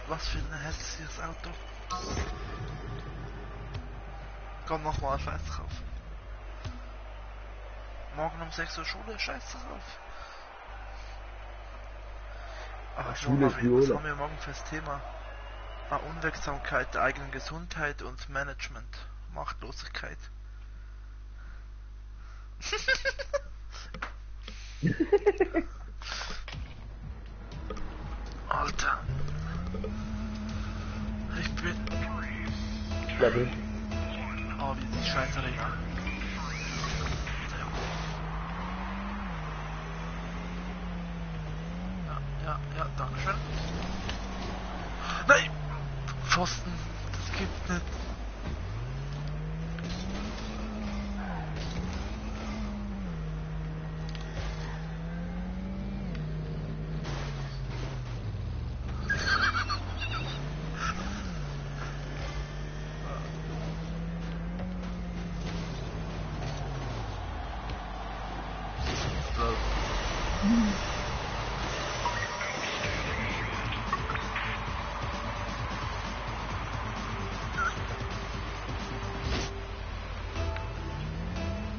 Speaker 1: Was für ein hässliches Auto. Komm nochmal, scheiß drauf. Morgen um 6 Uhr Schule, scheiß drauf. Aber
Speaker 3: Schule ist
Speaker 1: was
Speaker 3: Viola.
Speaker 1: haben wir morgen fürs Thema? Unwirksamkeit der eigenen Gesundheit und Management. Machtlosigkeit. Alter. Ich bin...
Speaker 3: Bleib hin.
Speaker 1: Oh, wie die scheiß Arena. Ja, dankeschön. Nein! Pfosten, das gibt's nicht.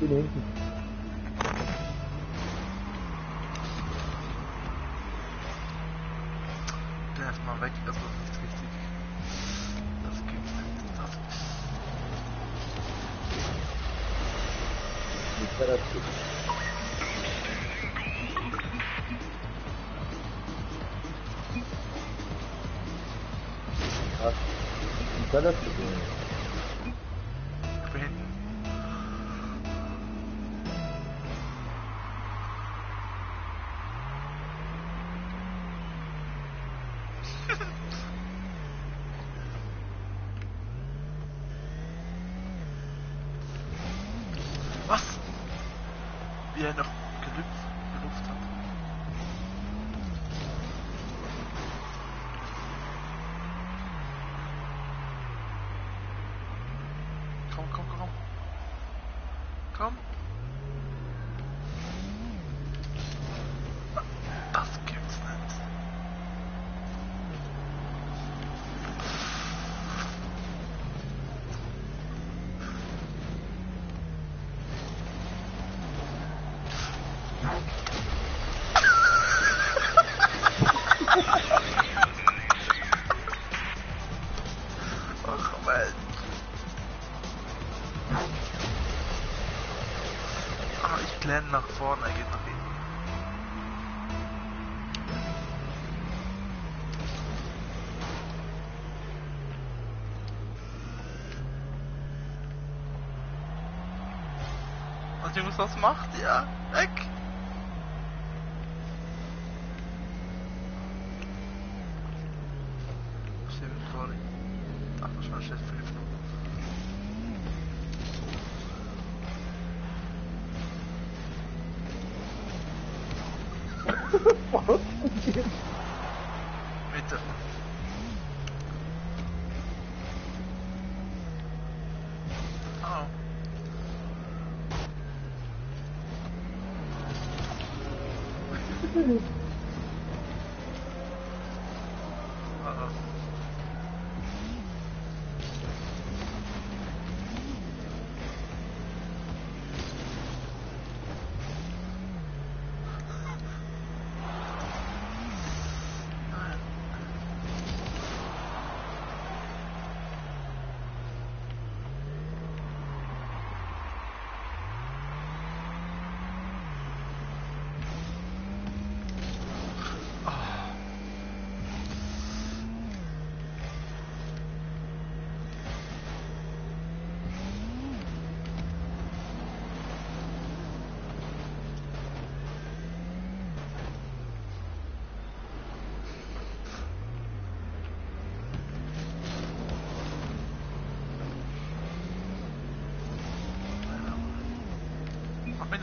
Speaker 3: Bin hinten.
Speaker 1: Der ist mal weg, das ist nicht richtig. Das gibt's nicht. Das
Speaker 3: Nicht mehr dazu.
Speaker 2: soll das beginnen?
Speaker 1: Ich bin hinten. Was? Wie er noch gelüpft hat. Komm, komm, komm. Komm. Das gibt's nicht. Ach, Mensch. Ah, ich glänze nach vorne, er geht nach hinten. Und Jungs, was macht ihr? Weg! Stimmt, sorry. Ach, wahrscheinlich steht 5 noch. Mitte. Oh. Ah.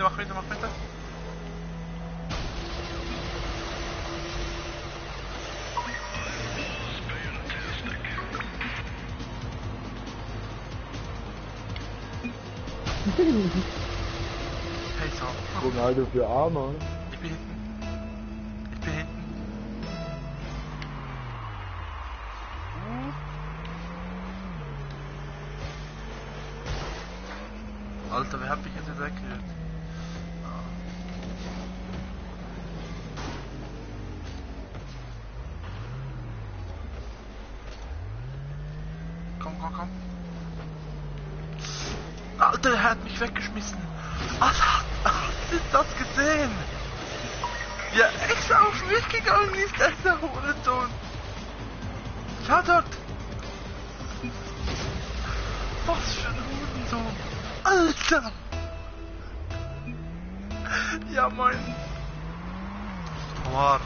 Speaker 1: Mach bitte, mach bitte. Hey, so.
Speaker 2: Ronaldo für Arme.
Speaker 1: Ich bin hinten. Ich bin hinten. Alter, wer hat mich jetzt weggehört? Komm, komm, komm. Alter, er hat mich weggeschmissen. Alter, hast du das gesehen? Ja, extra auf mich gegangen ist, der Hurensohn. Schau dort. Was für ein Hurensohn. Alter. Ja, mein Tor.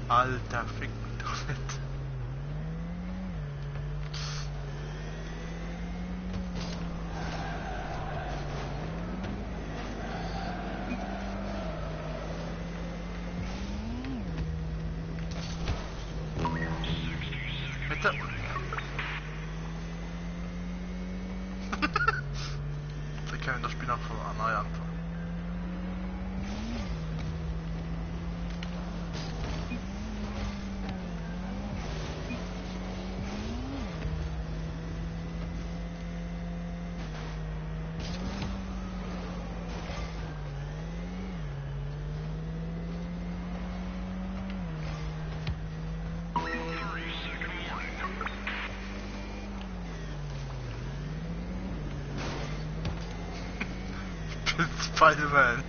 Speaker 1: Alter, fick mich doch nicht. Bitte. Wir können das Spiel noch neu anfangen. Spider-Man.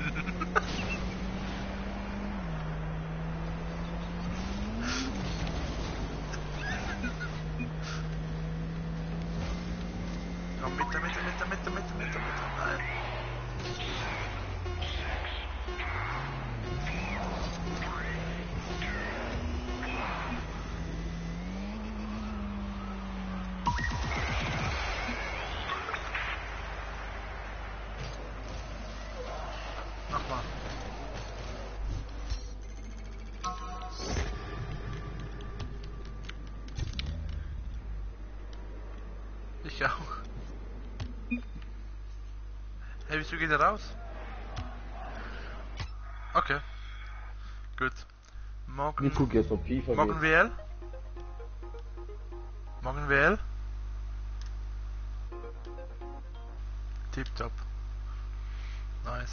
Speaker 1: Komm, Mitte. Nein. Nochmal. Ich auch. Hey, wieso geht er raus? Okay. Gut.
Speaker 2: Wir gucken jetzt, ob FIFA
Speaker 1: Morgen
Speaker 2: geht.
Speaker 1: WL? Morgen WL? Tipptopp. Nice.